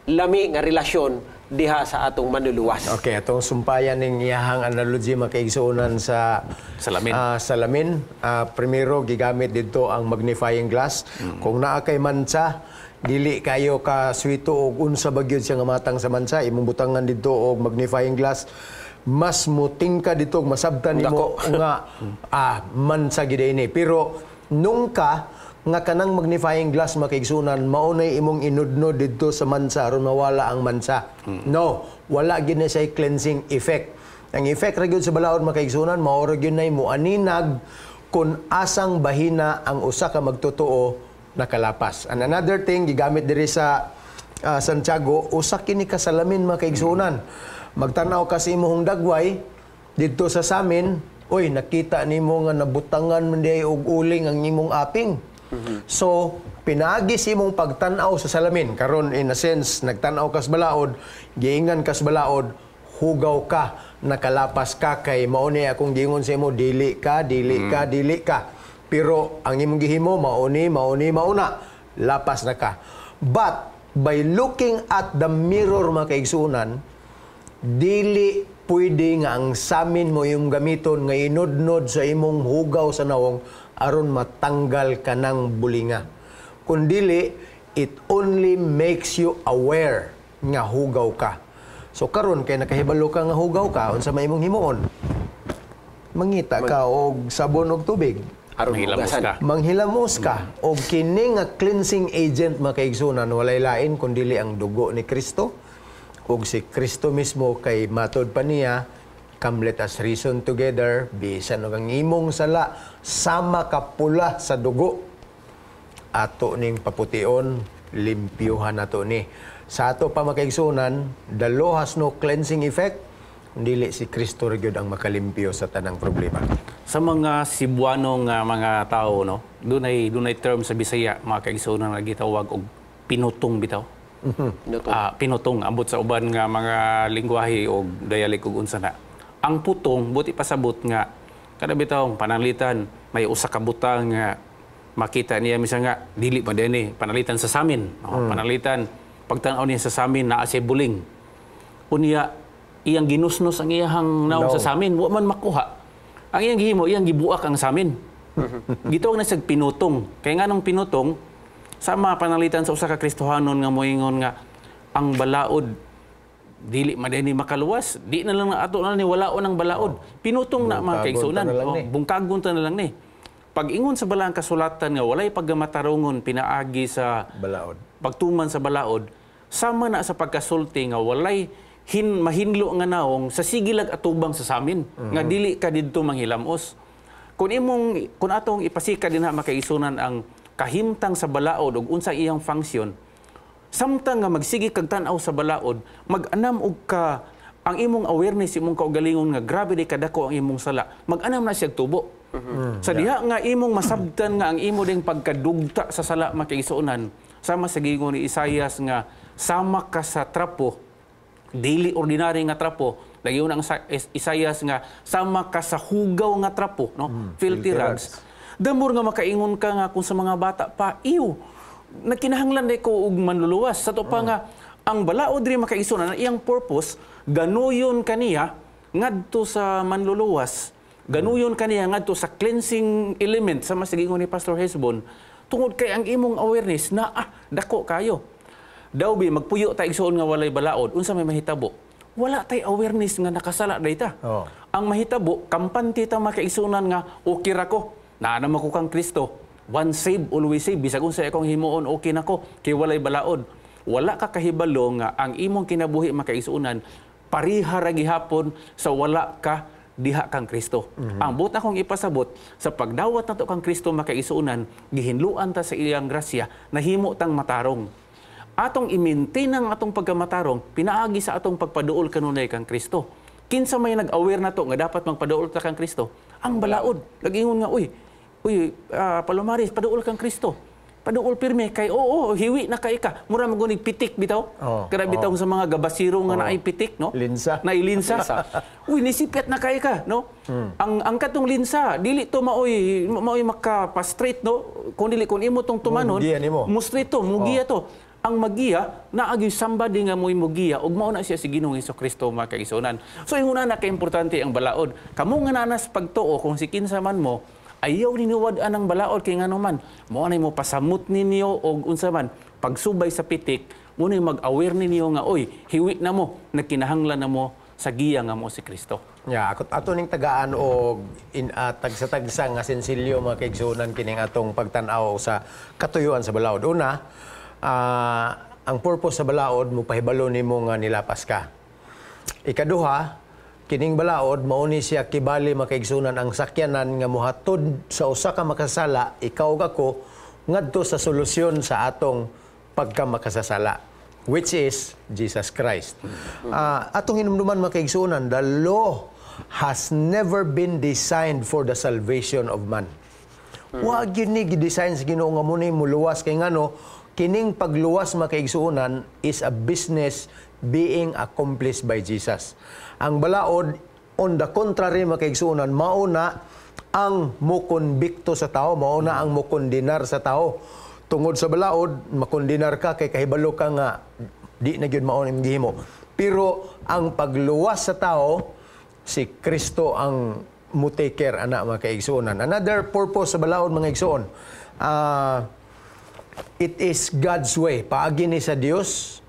C: lami nga relasyon diha sa atong manluluwas.
A: Okay, atong sumpayan ning iyahang analogy, mga kaigsuonan, sa
B: Salamin.
A: Salamin. Primero gigamit dito ang magnifying glass. Kung naa kay mansa, dili kayo ka swito og unsa ba gyud siya nga matang sa mansa, imong butangan dito og magnifying glass. Mas mutingka dito og masabtan nimo nga mansa gid ini. Pero nung ka nga kanang magnifying glass, mga kaigsuonan, mao nay imong inudnod didto sa mansa aron mawala ang mansa. No, wala gyud na siya cleansing effect. Ang effect ra gyud sa balaod, mga kaigsuonan, mao ra gyud nay moaninag kung asang bahina ang usa ka magtotoo nakalapas. And another thing gigamit diri sa Santiago, usa kini ka salamin, mga kaigsuonan. Magtan-aw ka sa imong dagway didto sa samin, oy, nakita nimo nga nabutangan man diay og uling ang imong aping. So, pinaagi sa imong pagtan-aw sa salamin, karon in a sense, nagtan-aw kas balaod, giingan kas balaod, hugaw ka, nakalapas ka kay mao ni akong giingon sa imo, dili ka, dili ka, dili ka. Pero ang imong gihimo mao ni, mao ni, mao na, lapas na ka. But by looking at the mirror, mga kaigsuonan, dili pwede nga ang samin mo yung gamiton nga inudnod sa imong hugaw sa nawong aron matanggal ka ng bulinga. Kundili, it only makes you aware nga hugaw ka. So karon kay nakahibalo ka nga hugaw ka, unsa may imong himuon? Mangita ka og sabon og tubig.
C: Aron
B: Manghilamos
C: hugasan.
B: ka.
A: Manghilamos ka. Og kini nga cleansing agent, mga kaigsuonan, walay lain kundili ang dugo ni Kristo. Ug si Kristo mismo kay matod pa niya, "Come, let us reason together, bisan og ang imong sala sama kapula sa dugo, ato ning papution." Limpyuhan nato ni. Sa ato pa, makaigsunan, the law has no cleansing effect. Dili si Kristo ra gyud ang makalimpyo sa tanang problema.
B: Sa mga Cebuano nga mga tao, no, dunay dunay term sa Bisaya, mga kaigsuonan, nga gitawag og pinutong bitaw.
C: Pinutong.
B: Ah, pinutong ambot sa uban nga mga lingwahe og dialect ug unsa na. Ang putong buot ipasabot nga kada bitaw pananglitan may usa ka butang nga makita niya misa nga dili pa dinhi, pananglitan sa samin, no? Pananglitan pagtan-aw niya sa samin, naa siya buling. Unya iyang ginusnos ang iyahang naong
A: Naong.
B: sa samin, wa man makuha. Ang iyang gihimo, iyang gibuak ang samin. Gitawag na siyang pinutong. Kay nganong pinutong? Sama pananglitan sa usa ka Kristohanon nga moingon nga ang balaod dili man ni makaluwas, di na lang ato na ni walaon ang balaod. Pinutong na, mga
A: Bungkagon
B: kaigsunan.
A: ta na lang
B: Oh,
A: ni.
B: bungkagon ta na lang ni. Pag ingon sa balaang kasulatan nga walay paggamatarongon pinaagi sa
A: balaod,
B: pagtuman sa balaod, sama na sa pagkasulti nga walay mahinlo nga naong sa sigilag atubang sa samin nga dili ka didto manghilamos. Kung atong ipasika dinha, makaigsunan, ang kahimtang sa balaod ug unsa iyang function, samtang nga magsige kag tan-aw sa balaod, mag-anam og ka ang imong awareness, imong kaugalingon nga grabe di kadako ang imong sala, mag-anam na siya tubo. Sa diha nga imong masabtan nga ang imo ding pagkadugta sa sala, makaigsuonan, sama sa giingon ni Isaias nga sama ka sa trapo, dili ordinary nga trapo. Lagi ang Isaias nga sama ka sa hugaw nga trapo, no, filthy
A: filthy
B: rags. The more nga makaingon ka nga kung sa mga bata pa, iyo nagkinahanglan day ko og manluluwas. Sa to pa nga ang balaod diri, makaigsuonan, ang iyang purpose, ganuyon kaniya ngadto sa manluluwas, ganuyon kaniya ngadto sa cleansing element sa masigingon ni Pastor Hesbon, tungod kay ang imong awareness na dako kayo. Daw bi magpuyo ta, igsuon, nga walay balaod, unsa may mahitabo? Wala tay awareness nga nakasala day ta. Ang mahitabo, kampante ta, makaigsunan, nga okay ra ko. Naa naman ko kang Kristo. Once save, always save. Bisag unsa akong himuon, okay na ko kay walay balaod. Wala ka kahibalo nga ang imong kinabuhi, makaigsunan, pariha ra gihapon sa wala ka diha kang Kristo. Ang buot akong ipasabot, sa pagdawat nato kang Kristo, makaigsunan, gihinluan ta sa iyang grasya, nahimo tang matarong. Atong i-maintain ang atong pagkamatarong pinaagi sa atong pagpaduol kanunay kang Kristo. Kinsa may nag-aware na to nga dapat magpaduol ta kang Kristo? Ang balaod. Nag-ingon nga, "Uy, uy, Palomaris, paduol kang Kristo. Paduol pirmi kay oo, hiwi na kay ka." Mura man gunig pitik bitaw. Kada bitaw sa mga gabasiro nga naay pitik, no?
A: Linsa.
B: Naay linsa. Uy, nisipyat na kay ka, no? Ang katong linsa, dili to maoy maoy maka-straight, no? Kung dili kung imo tong tumanon,
A: Mugiya nimo.
B: mo straight to, mugiya to. Ang magiya, naagyoy somebody nga mo'y mugiya, ug mao na siya si Ginoong Kristo, mga kaigsuonan. So ingon na ka-importante ang balaod. Kamo nga nanas pagtuo, kung si kinsa man mo, ayaw niniwad-an ang balaod kay ngano man mo anay mo pasamot ninyo og unsa man pagsubay sa pitik, mo ni mag-aware ninyo nga oy, hiwi na mo, nagkinahanglan na mo sa giya nga mo si Kristo.
A: Yeah, ako ato ning tagaan og in tagsa-tagsa nga sensilyo, mga kaigsuonan, kining atong pagtan-aw sa katuyuan sa balaod. Una, ang purpose sa balaod, mo pahibalo nimo nga nilapas ka. Ikaduha, kining balaod mao ni siya kibali, makaigsunan, ang sakyanan nga mohatod sa usa ka makasala, ikaw ug ako, ngadto sa solusyon sa atong pagkamakasasala, which is Jesus Christ. Atong hinumduman, makaigsunan, the law has never been designed for the salvation of man. Wa gyud ni gi-design sa Ginoo nga mo ni muluwas kay ngano kining pagluwas, makaigsuonan, is a business being accomplished by Jesus. Ang balaod, on the contrary, makaigsuonan, mauna ang mokonbikto sa tao, mauna ang mokondenar sa tao. Tungod sa balaod, makondenar ka kay kahibalo ka nga di na gyud mao imong gihimo. Pero ang pagluwas sa tao, si Kristo ang mo-take care ana, mga kaigsuonan. Another purpose sa balaod, mga igsuon, it is God's way. Paagi ni sa Dios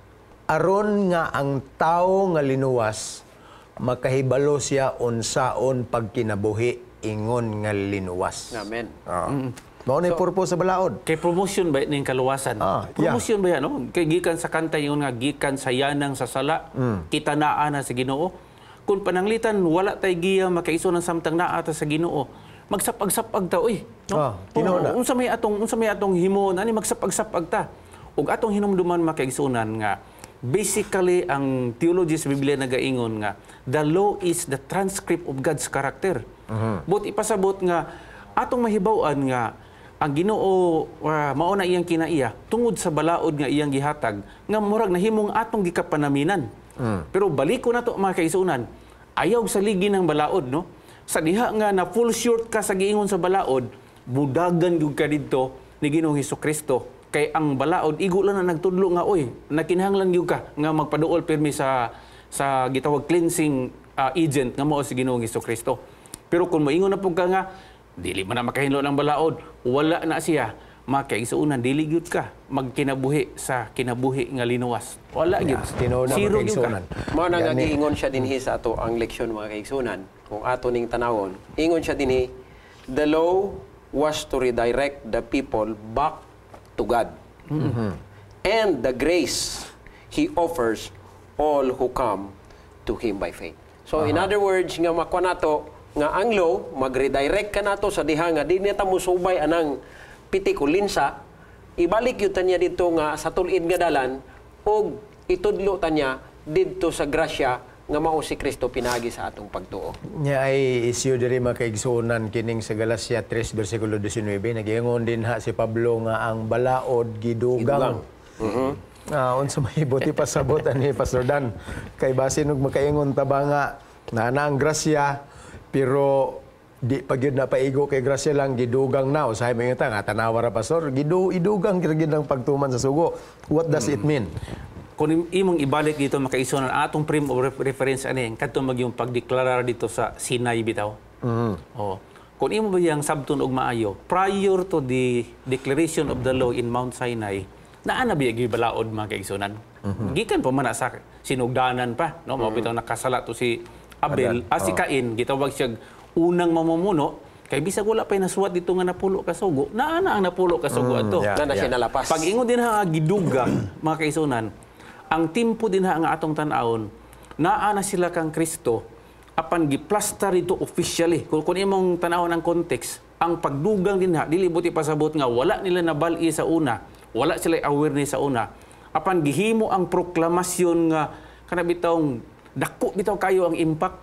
A: aron nga ang tao nga linuwas makahibalo siya unsaon pagkinabuhi ingon nga linuwas.
C: Amen.
A: Mao na purpose sa balaod.
B: Kay promotion ba ning kaluwasan?
A: Yeah.
B: Promotion ba yan, no? Kay gikan sa kanta yun nga gikan sa yanang sa sala, kita naa na sa Ginoo. Kung pananglitan wala tay giya, makaigsuonan, samtang naa ta sa Ginoo, magsapag-sapag ta, uy, no?
A: Tinuod na.
B: Unsa may atong himuon ani, magsapag-sapag ta. Ug atong hinumduman, mga kaigsuonan, nga basically ang theology sa Biblia nagaingon nga the law is the transcript of God's character. But ipasabot nga atong mahibaw-an nga ang Ginoo mao na iyang kinaiya tungod sa balaod nga iyang gihatag nga murag nahimong atong gikapanaminan. Pero balik ko nato, mga kaigsuonan, ayaw sa ligi ng balaod, no? Sa diha nga na fall short ka sa giingon sa balaod, budagan gyud ka didto ni Ginoong Kristo. Kay ang balaod igo lang na nagtudlo nga oy, nakinahanglan gyud ka nga magpaduol pirmi sa gitawag cleansing agent nga mao si Ginoong Kristo. Pero kung moingon na pud ka nga dili man na makahinlo ng balaod, wala na siya, mga kaigsuonan, dili gyud ka magkinabuhi sa kinabuhi nga linuwas. Wala gyud.
A: Tinuod na,
B: Zero gyud ka.
A: mga kaigsuonan.
C: Mao na nga
A: Gani.
C: giingon siya dinhi sa ato ang leksyon, mga kaigsuonan. Kung ato ning tanawon, ingon siya dinhi, the law was to redirect the people back to God and the grace He offers all who come to Him by faith. So in other words, nga makuha nato nga ang law mag-redirect ka nato sa diha nga di niya ta musubay anang pitik o linsa, ibalik yun ta niya dito nga sa tul-id nga dalan ug itudlo ta niya didto sa grasya nga mao si Kristo pinaagi sa atong pagtuo.
A: Nya ay isyu diri, mga kaigsuonan, kining sa Galacia 3 versikulo 19, nagingon din ha si Pablo nga ang balaod gidugang. Ah, unsa may buot pasabot ani, Pastor Dan? Kay basin og makaingon ta ba nga naa na ang grasya pero di pa gyud na paigo kay grasya lang, gidugang na? Usahay mo ta nga tanawa ra, Pastor, idugang gyud ang pagtuman sa sugo. What does it mean?
B: Kung imong ibalik dito, makaigsuonan, atong frame of reference ani kadto magyung pagdeklarar dito sa Sinai bitaw. Oh. Kung imo ba yang sabton og maayo, prior to the declaration of the law in Mount Sinai, naa na biya gyud balaod, mga kaigsuonan? Gikan pa man na sa sinugdanan pa, no? Mao bitaw nakasala to si Abel, ah, si Cain, gitawag siya unang mamumuno kay bisag wala pa nasuwat dito nga napulo ka sugo, naa na ang napulo ka sugo adto.
C: Na na siya nalapas.
B: Pag ingon din ha nga gidugang, mga kaigsuonan, ang timpo din ha nga atong tan-awon, naa na sila kang Kristo, apan giplasta rito officially. Kung imong tan-awon ang context, ang pagdugang din ha, dili buot pasabot nga wala nila nabali sa una, wala sila awareness sa una, apan gihimo ang proklamasyon nga kana bitawng dako bitaw kayo ang impact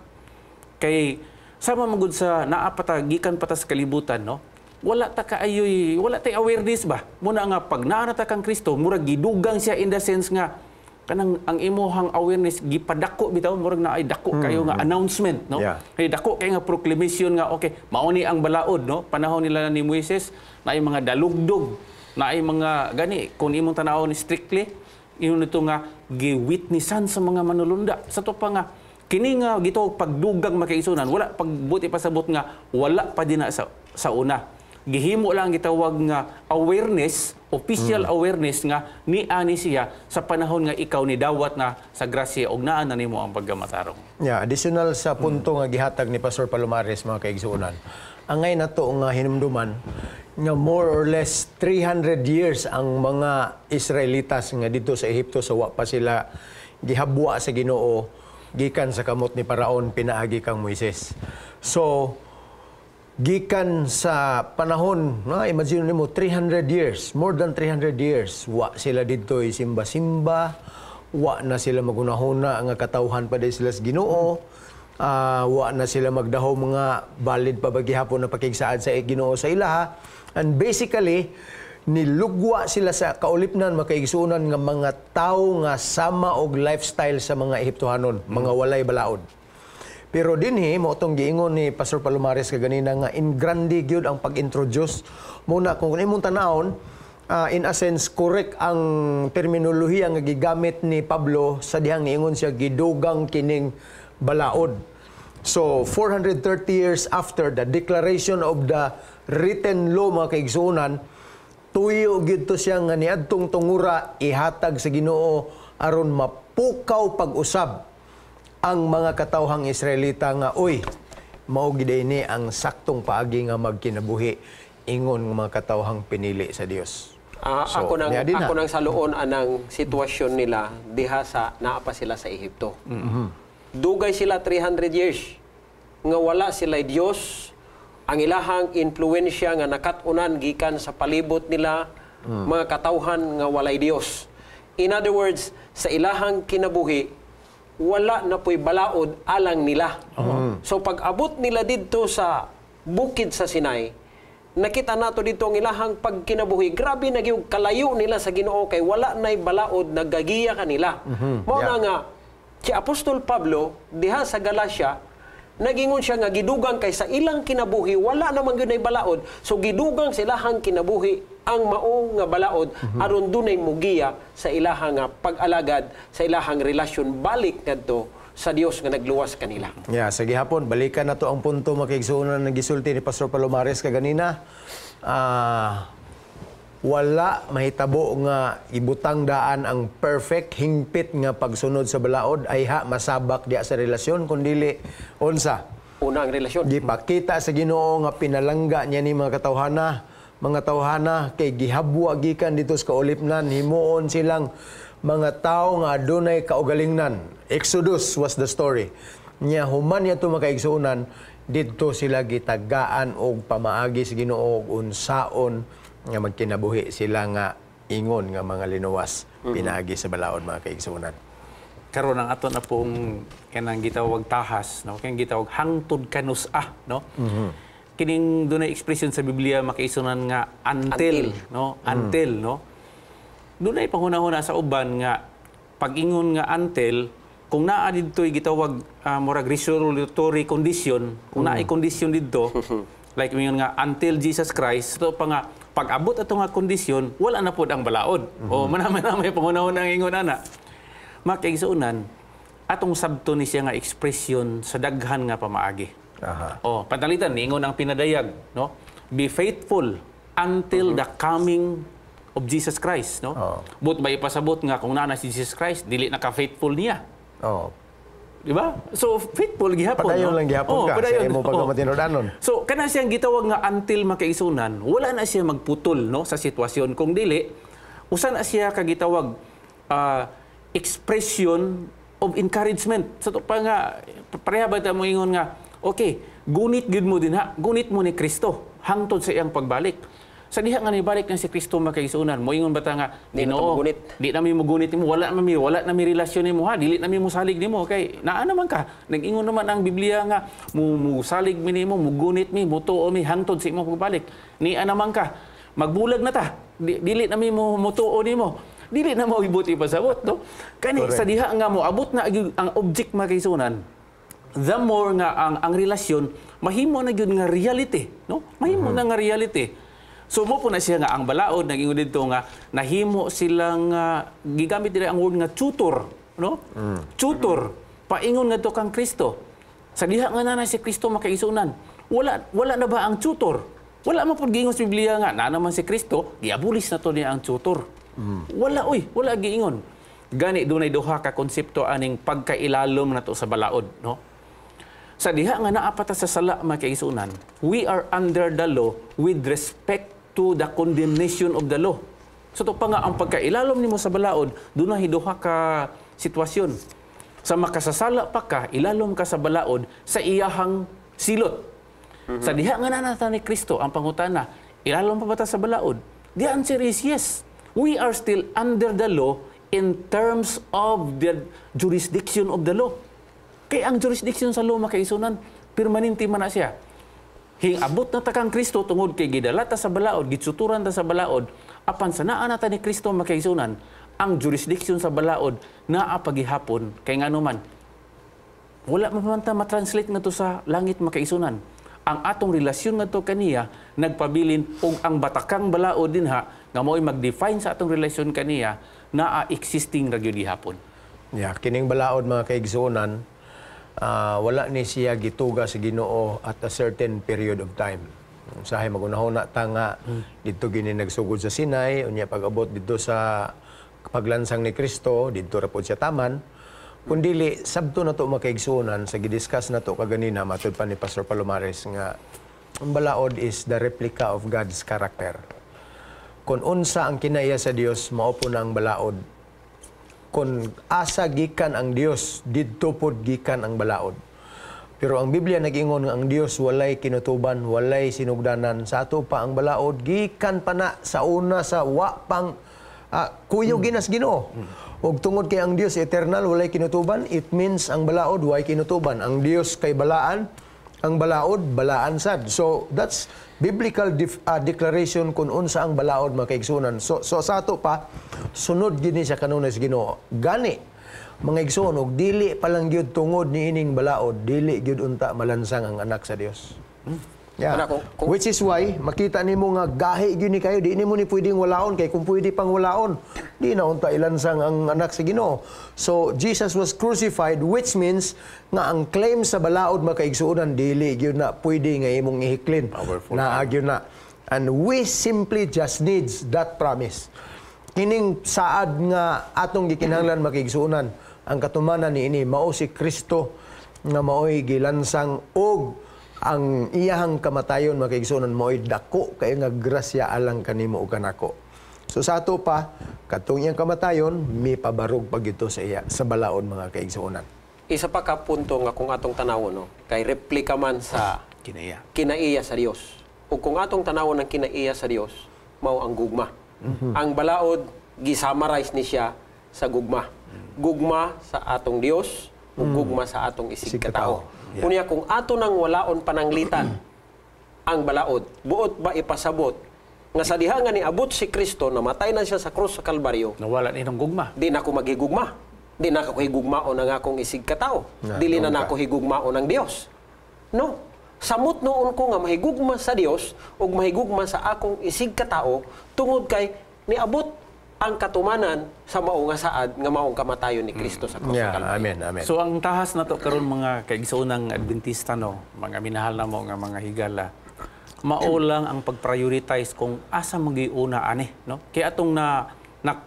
B: kay sama magud sa naa pa ta, gikan pa ta sa kalibutan, no? Wala ta kaayoy, wala tay awareness ba muna nga pag naa na ta kang Kristo, murag gidugang siya in the sense nga kanang ang imuhang awareness gipadako bitaw, murag naay dako kayo nga announcement, no? Kay dako kay nga proclamation nga okay, mao ni ang balaod, no? Panahon nila ni Moises, naay mga dalugdog, naay mga gani. Kung imong tan-awon strictly, ingon nito nga giwitnessan sa mga manulunda sa to pa nga kini nga gitawag pagdugang, makaigsuonan, wala pagbuot pasabot nga wala pa din na sa una. Gihimo lang gitawag nga awareness, official awareness nga ni ani siya sa panahon nga ikaw ni dawat na sa grasya og naa na nimo ang pagkamatarong.
A: Yeah, additional sa punto nga gihatag ni Pastor Palomares, mga kaigsuonan. Angay nato nga hinumduman nga more or less 300 years ang mga Israelitas nga dito sa Ehipto sa wa pa sila gihabwa sa Ginoo gikan sa kamot ni Paraon pinaagi kang Moises. So gikan sa panahon na, imagine nimo, 300 years, more than 300 years, wa sila didto simba-simba, wa na sila magunahuna nga katawhan pa diay sila sa Ginoo, wa na sila magdahom mga valid pa ba gihapon na pakigsaad sa Ginoo sa ilaha. And basically nilugwa sila sa kaulipnan, makaigsuonan, nga mga tawo nga sama og lifestyle sa mga Ehiptohanon, mga walay balaod. Pero dinhi mo tong giingon ni Pastor Palomares kaganina nga in grande gyud ang pag-introduce muna. Kung imong tanawon, in a sense correct ang terminolohiya nga gigamit ni Pablo sa dihang niingon siya gidugang kining balaod. So 430 years after the declaration of the written law, mga kaigsuonan, tuyo gyud to siya nga niadtong tungura ihatag sa Ginoo aron mapukaw pag-usab ang mga katawhang Israelita nga uy, mao gid ni ang saktong paagi nga magkinabuhi ingon nga mga katawhang pinili sa Dios. So,
C: ako nang
A: niya din
C: ako
A: na.
C: Nang saluon anang sitwasyon nila diha sa naa pa sila sa Ehipto. Dugay sila 300 years nga wala sila Dios. Ang ilahang impluwensya nga nakat-unan gikan sa palibot nila. Mga katawhan nga walay Dios. In other words, sa ilahang kinabuhi, wala na po'y balaod alang nila. So pag abot nila didto sa bukid sa Sinai, nakita nato dito ang ilahang pagkinabuhi. Grabe na gyud kalayo nila sa Ginoo kay wala na'y balaod nagagiya kanila. Mao na nga si Apostol Pablo diha sa Galacia, nagingon siya nga gidugang kay sa ilang kinabuhi wala naman gyud nay balaod. So gidugang sa ilahang kinabuhi ang mao nga balaod aron dunay mugiya sa ilahang nga pag-alagad, sa ilahang relasyon balik ngadto sa Dios nga nagluwas kanila.
A: Yeah, sa gihapon, balikan na to ang punto, mga kaigsuonan, nga gisulti ni Pastor Palomares kaganina. Wala mahitabo nga ibutang daan ang perfect hingpit nga pagsunod sa balaod ay ha masabak diya sa relasyon, kundili unsa?
C: Una ang relasyon.
A: Gipakita sa Ginoo nga pinalangga niya ni mga tawhana kay gihabwa gikan dito sa kaulipnan, himuon silang mga tao nga adunay kaugalingnan. Exodus was the story. Nya human niya to, mga kaigsuonan, didto sila gitagaan og pamaagi sa Ginoo og unsaon nga magkinabuhi sila nga ingon nga mga linuwas pinaagi sa balaod, mga kaigsuonan.
B: Karon ang ato na pong kanang gitawag tahas, no, kanang gitawag hangtod kanus-a, no? Kining dunay expression sa Biblia, makaisunan, nga until,
C: Until.
B: No, until, no? Dunay panghunahuna sa uban nga pag-ingon nga until, kung naa didto'y gitawag murag resolutory condition, kung naay condition didto, like ingon nga until Jesus Christ, to pa nga pag abot ato nga kondisyon, wala na pod ang balaod. O man man may panghunahuna ang ingon ana. Mga kaigsuonan, atong sabto ni siya nga expression sa daghan nga pamaagi. Oh, pananglitan niingon ang pinadayag, no? Be faithful until the coming of Jesus Christ, no?
A: Oo.
B: But ba ipasabot nga kung naa na si Jesus Christ, dili na ka faithful niya?
A: Oh.
B: Di ba? So faithful gihapon,
A: Padayon
B: no?
A: lang gihapon
B: Oh,
A: ka sa
B: padayon.
A: imo pagkamatinud-anon.
B: So kana siyang gitawag nga until, makaigsuonan, wala na siya magputol, no, sa sitwasyon. Kung dili, usa na siya kagitawag expression of encouragement. Sa to pa nga pareha ba ta mo ingon nga okay, gunit gyud mo dinha, gunit mo ni Kristo hangtod sa iyang pagbalik. Sa diha nga nibalik na si Kristo, makaigsuonan, mo ingon ba ta nga
C: Di na ta
B: Ginoo,
C: mogunit.
B: di na mi mogunit nimo, wala na mi relasyon nimo ha, dili na mi mosalig nimo kay naa naman ka. Nag-ingon naman ang Biblia nga mu musalig mi nimo, mugunit mi, mutuo mi hangtod sa imong pagbalik. Nia naman ka. Magbulag na ta. Dili na mi mo mutuo nimo. Dili na mo ibuti pasabot, no? Kani sa diha nga mo abot na gyud ang object, mga kaigsuonan, the more nga ang relasyon mahimo na gyud nga reality, no? Mahimo na nga reality. So mo po na siya nga ang balaod nag-ingon didto nga nahimo silang gigamit nila ang word nga tutor, no? Tutor paingon ngadto kang Kristo. Sa diha nga naa si Kristo, makaigsuonan, wala na ba ang tutor? Wala man pud giingon sa Biblia nga naa naman si Kristo, giabulis na to niya ang tutor. Wala oy, wala giingon. Gani dunay duha ka konsepto aning pagkailalom nato sa balaod, no? Sa diha nga naa pa ta sa sala, mga kaigsuonan, we are under the law with respect to the condemnation of the law. So to pa nga ang pagkailalom nimo sa balaod, dunay duha ka sitwasyon. Sa makasasala pa ka, ilalom ka sa balaod sa iyahang silot. Sa diha nga naa na ta ni Kristo, ang pangutana, ilalom pa ba ta sa balaod? The answer is yes. We are still under the law in terms of the jurisdiction of the law. Kay ang jurisdiction sa law, makaigsuonan, permanente man na siya. Hing abot na ta kang Kristo tungod kay gidala ta sa balaod, gitsuturan ta sa balaod, apan sa naa na ta ni Kristo, makaigsuonan, ang jurisdiction sa balaod naa pagihapon kay ngano man wala man man ta ma-translate ngadto sa langit, makaigsuonan. Ang atong relasyon ngadto kaniya nagpabilin og ang batakang balaod dinha nga mo'y mag-define sa atong relasyon kaniya naa existing ra gyud gihapon.
A: Yeah, kining balaod, mga kaigsuonan, wala ni siya gituga sa Ginoo at a certain period of time. Usahay magunahuna ta nga didto gini nagsugod sa Sinai, unya pag-abot didto sa paglansang ni Kristo, didto ra pod siya taman. Kun dili, sabto na to, mga kaigsuonan, sa gidiscuss na to kaganina matud pa ni Pastor Palomares nga ang balaod is the replica of God's character. Kung unsa ang kinaiya sa Dios, mao po na ang balaod. Kung asa gikan ang Dios, didto pod gikan ang balaod. Pero ang Biblia nag-ingon nga ang Dios walay kinutuban, walay sinugdanan. Sa ato pa ang balaod gikan pa na sa una sa wa pang kuyog ginas Ginoo. Ug tungod kay ang Dios eternal, walay kinutuban, it means ang balaod way kinutuban. Ang Dios kay balaan, ang balaod balaan sad. So that's biblical declaration kung unsa ang balaod, mga kaigsuonan. So sa ato pa sunod gini sa kanunay sa Ginoo. Gani mga igsoon, og dili pa lang gyud tungod niining balaod, dili gyud unta malansang ang anak sa Dios. Yeah.
C: Ana,
A: Which is why makita nimo nga gahi gyud ni kayo, di nimo ni pwedeng walaon kay kung pwede pang walaon, di na unta ilansang ang anak sa Ginoo. So Jesus was crucified, which means nga ang claim sa balaod, mga kaigsuonan, dili gyud na pwede nga imong ihiklin.
B: Powerful.
A: Naa gyud na. And we simply just needs that promise. Kining saad nga atong gikinahanglan, mga kaigsuonan, ang katumanan niini mao si Kristo nga maoy gilansang og ang iyahang kamatayon, mga kaigsuonan, maoy dako kay nga grasya alang kanimo ug kanako. So sa ato pa katong iyang kamatayon mipabarog pag ito sa iya sa balaod, mga kaigsuonan.
C: Isa pa ka punto nga kung atong tanawon, no, kay replika man sa
B: Kinaiya.
C: Kinaiya sa Dios. Ug kung atong tanawon ang kinaiya sa Dios, mao ang gugma. Ang balaod gisummarize ni siya sa gugma. Gugma sa atong Dios ug gugma sa atong isig
A: Isig
C: katao.
A: katao.
C: Unya kung ato nang walaon pananglitan ang balaod, buot ba ipasabot nga sa diha nga niabot si Kristo, namatay na siya sa krus sa Kalbaryo,
B: Nawala ni ng gugma.
C: Di na ako magigugma. Di na ako higugmaon ang akong isig katao.
A: Na,
C: Dili na
A: doon ka.
C: nako higugmaon ang Dios. No. Samot noon ko nga mahigugma sa Dios ug mahigugma sa akong isig katao tungod kay niabot ang katumanan sa mao nga saad nga maong kamatayon ni Kristo sa krus sa
A: Yeah,
C: Kalbaryo.
A: Amen, amen.
B: So ang tahas na to karon, mga kaigsoonang Adventista, no, mga minahal na mo nga mga higala. Mao lang ang pag-prioritize kung asa magiuna ani, no? Kaya atong na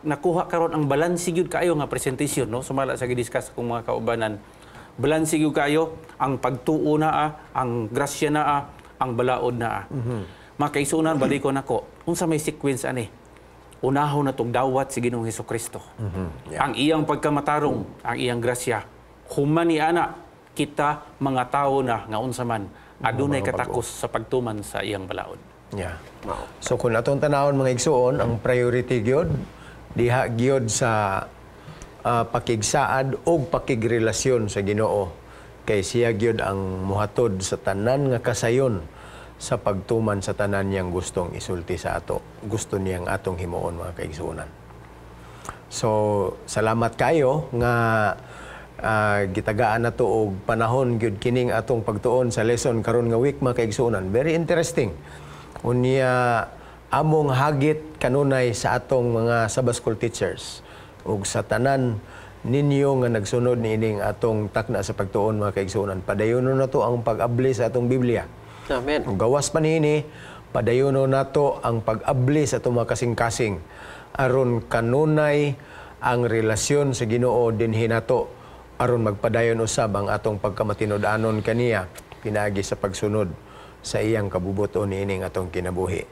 B: nakuha karon ang balanse gyud kaayo nga presentation, no, sumala sa gidiscuss akong mga kaubanan. Balanse gyud kaayo ang pagtuo naa, ang grasya naa, ang balaod naa. Mga kaigsuonan, balikon nako. Unsa may sequence ani? Unahon na tong dawat si Ginoong Hesukristo. Ang iyang pagkamatarong, ang iyang grasya. Human ni ana, kita mga tao na nga unsa man, adunay katakos sa pagtuman sa iyang balaod.
A: Yeah.
C: Mao.
A: So kung atong tanawon, mga igsuon, ang priority gyud diha gyud sa pakigsaad og pakigrelasyon sa Ginoo kay siya gyud ang muhatod sa tanan nga kasayon sa pagtuman sa tanan niyang gustong isulti sa ato. Gusto niyang atong himuon, mga kaigsuonan. So, salamat kayo nga gitagaan nato og panahon gyud kining atong pagtuon sa lesson karon nga week, mga kaigsuonan. Very interesting. Unya among hagit kanunay sa atong mga Sabbath School teachers ug sa tanan ninyo nga nagsunod niining atong takna sa pagtuon, mga kaigsuonan. Padayonon nato ang pag-abli sa atong Biblia.
C: Amen.
A: Kung gawas pa niini, padayonon nato ang pag-abli sa atong mga kasing-kasing aron kanunay ang relasyon sa Ginoo dinhi nato aron magpadayon usab ang atong pagkamatinud-anon kaniya pinaagi sa pagsunod sa iyang kabubuton niining atong kinabuhi.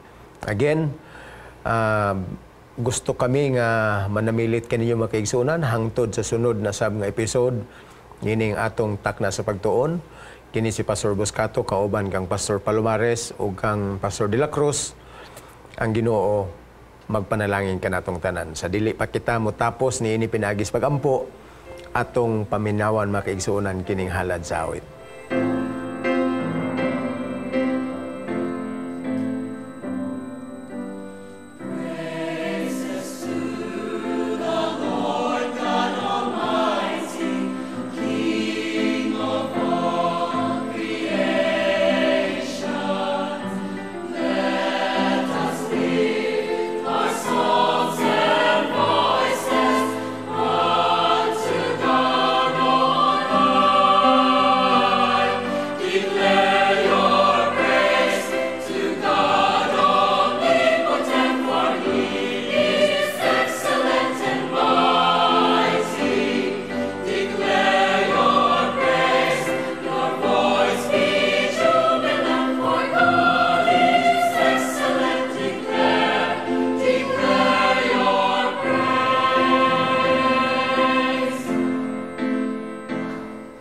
A: Again, gusto kami nga manamilit kaninyo, mga kaigsuonan, hangtod sa sunod na sab nga episode niining atong takna sa pagtuon. Kini si Pastor Boscato kauban kang Pastor Palomares ug kang Pastor De La Cruz. Ang Ginoo magpanalangin kanatong tanan. Sa dili pa kita motapos niini pinaagi sa pagampo, atong paminawan, mga kaigsuonan, kining halad sa awit.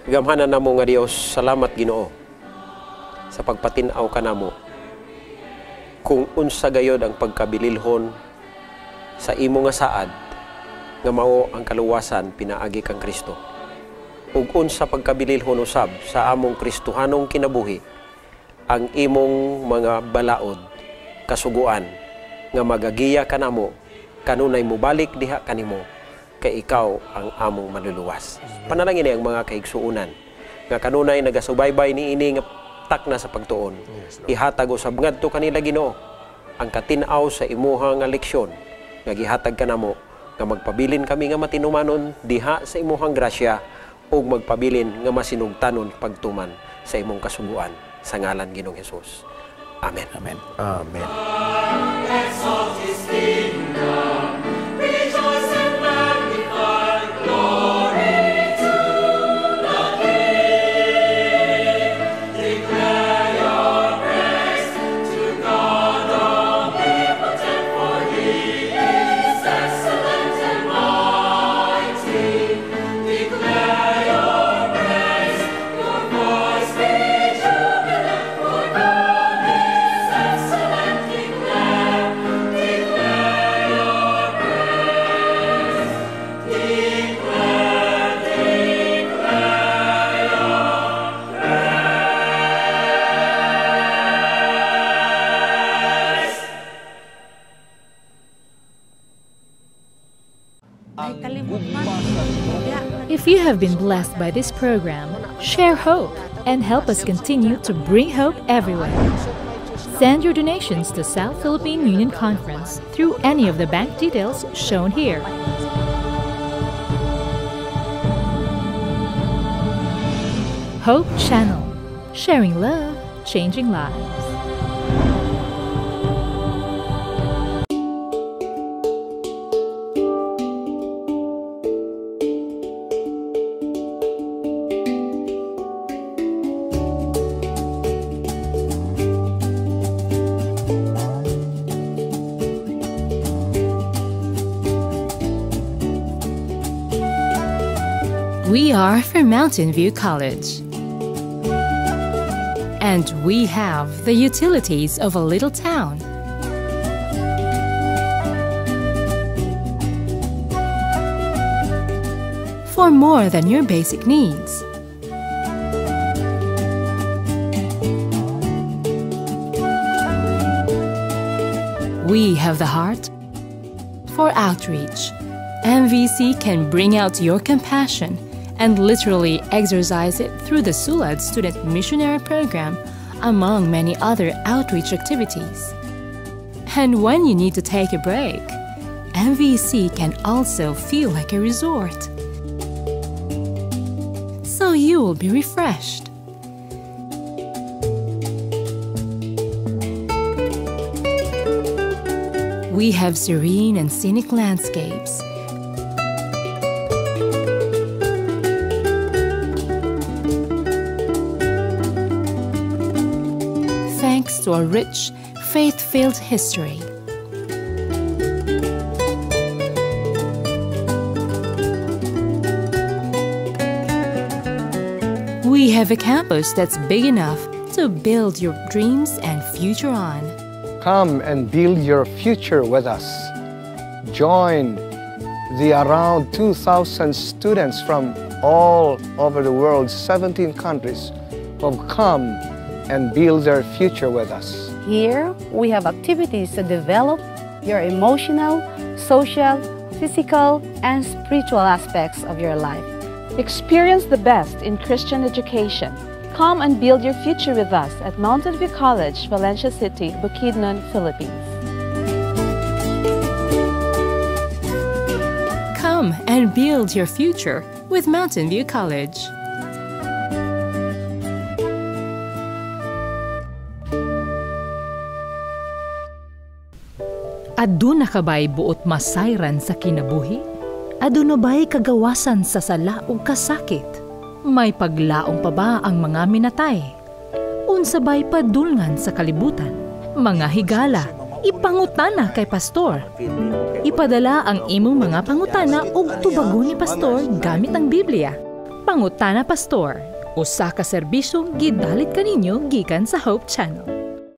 C: Gamhanan namo nga Dios, salamat Ginoo sa pagpatin-aw kanamo kung unsa gayod ang pagkabililhon sa imo nga saad nga mao ang kaluwasan pinaagi kang Kristo. Ug unsa pagkabililhon usab sa among Kristohanong kinabuhi ang imong mga balaod, kasuguan nga magagiya kanamo kanunay mobalik diha kanimo kay ikaw ang among maluluwas. Panalangin ni ang mga kaigsuonan nga kanunay nagasubaybay niini nga takna sa pagtuon.
A: Yes, Lord.
C: Ihatag usab ngadto kanila, Ginoo, ang katin-aw sa imuha nga leksyon nga gihatag kanamo nga magpabilin kami nga matinumanon diha sa imuhang grasya ug magpabilin nga masinugtanon pagtuman sa imong kasuguan sa ngalan Ginoong Hesus. Amen.
B: Amen.
A: Amen.
E: Exalt his kingdom, rejoice and magnify, glory to the King. Declare your praise to God omnipotent, for he is excellent and mighty. Declare your praise, your voice be jubilant, for God is excellent. Declare, declare your praise. Declare, declare your praise.
D: If you have been blessed by this program, share hope and help us continue to bring hope everywhere. Send your donations to South Philippine Union Conference through any of the bank details shown here. Hope Channel, sharing love, changing lives. We are from Mountain View College. And we have the utilities of a little town. For more than your basic needs. We have the heart for outreach. MVC can bring out your compassion and literally exercise it through the Sulad Student Missionary Program, among many other outreach activities. And when you need to take a break, MVC can also feel like a resort. So you will be refreshed. We have serene and scenic landscapes. Thanks to a rich, faith-filled history. We have a campus that's big enough to build your dreams and future on.
F: Come and build your future with us. Join the around 2,000 students from all over the world, 17 countries, who have come and build their future with us.
G: Here, we have activities to develop your emotional, social, physical, and spiritual aspects of your life.
H: Experience the best in Christian education. Come and build your future with us at Mountain View College, Valencia City, Bukidnon, Philippines.
D: Come and build your future with Mountain View College. Aduna ka ba'y buot masayran sa kinabuhi? Aduna ba'y kagawasan sa sala ug kasakit? May paglaom pa ba ang mga minatay? Unsa ba'y padulngan sa kalibutan? Mga higala, ipangutana kay pastor. Ipadala ang imong mga pangutana ug tubagon ni pastor gamit ang Biblia. Pangutana Pastor, usa ka serbisyong gidalit kaninyo gikan sa Hope Channel.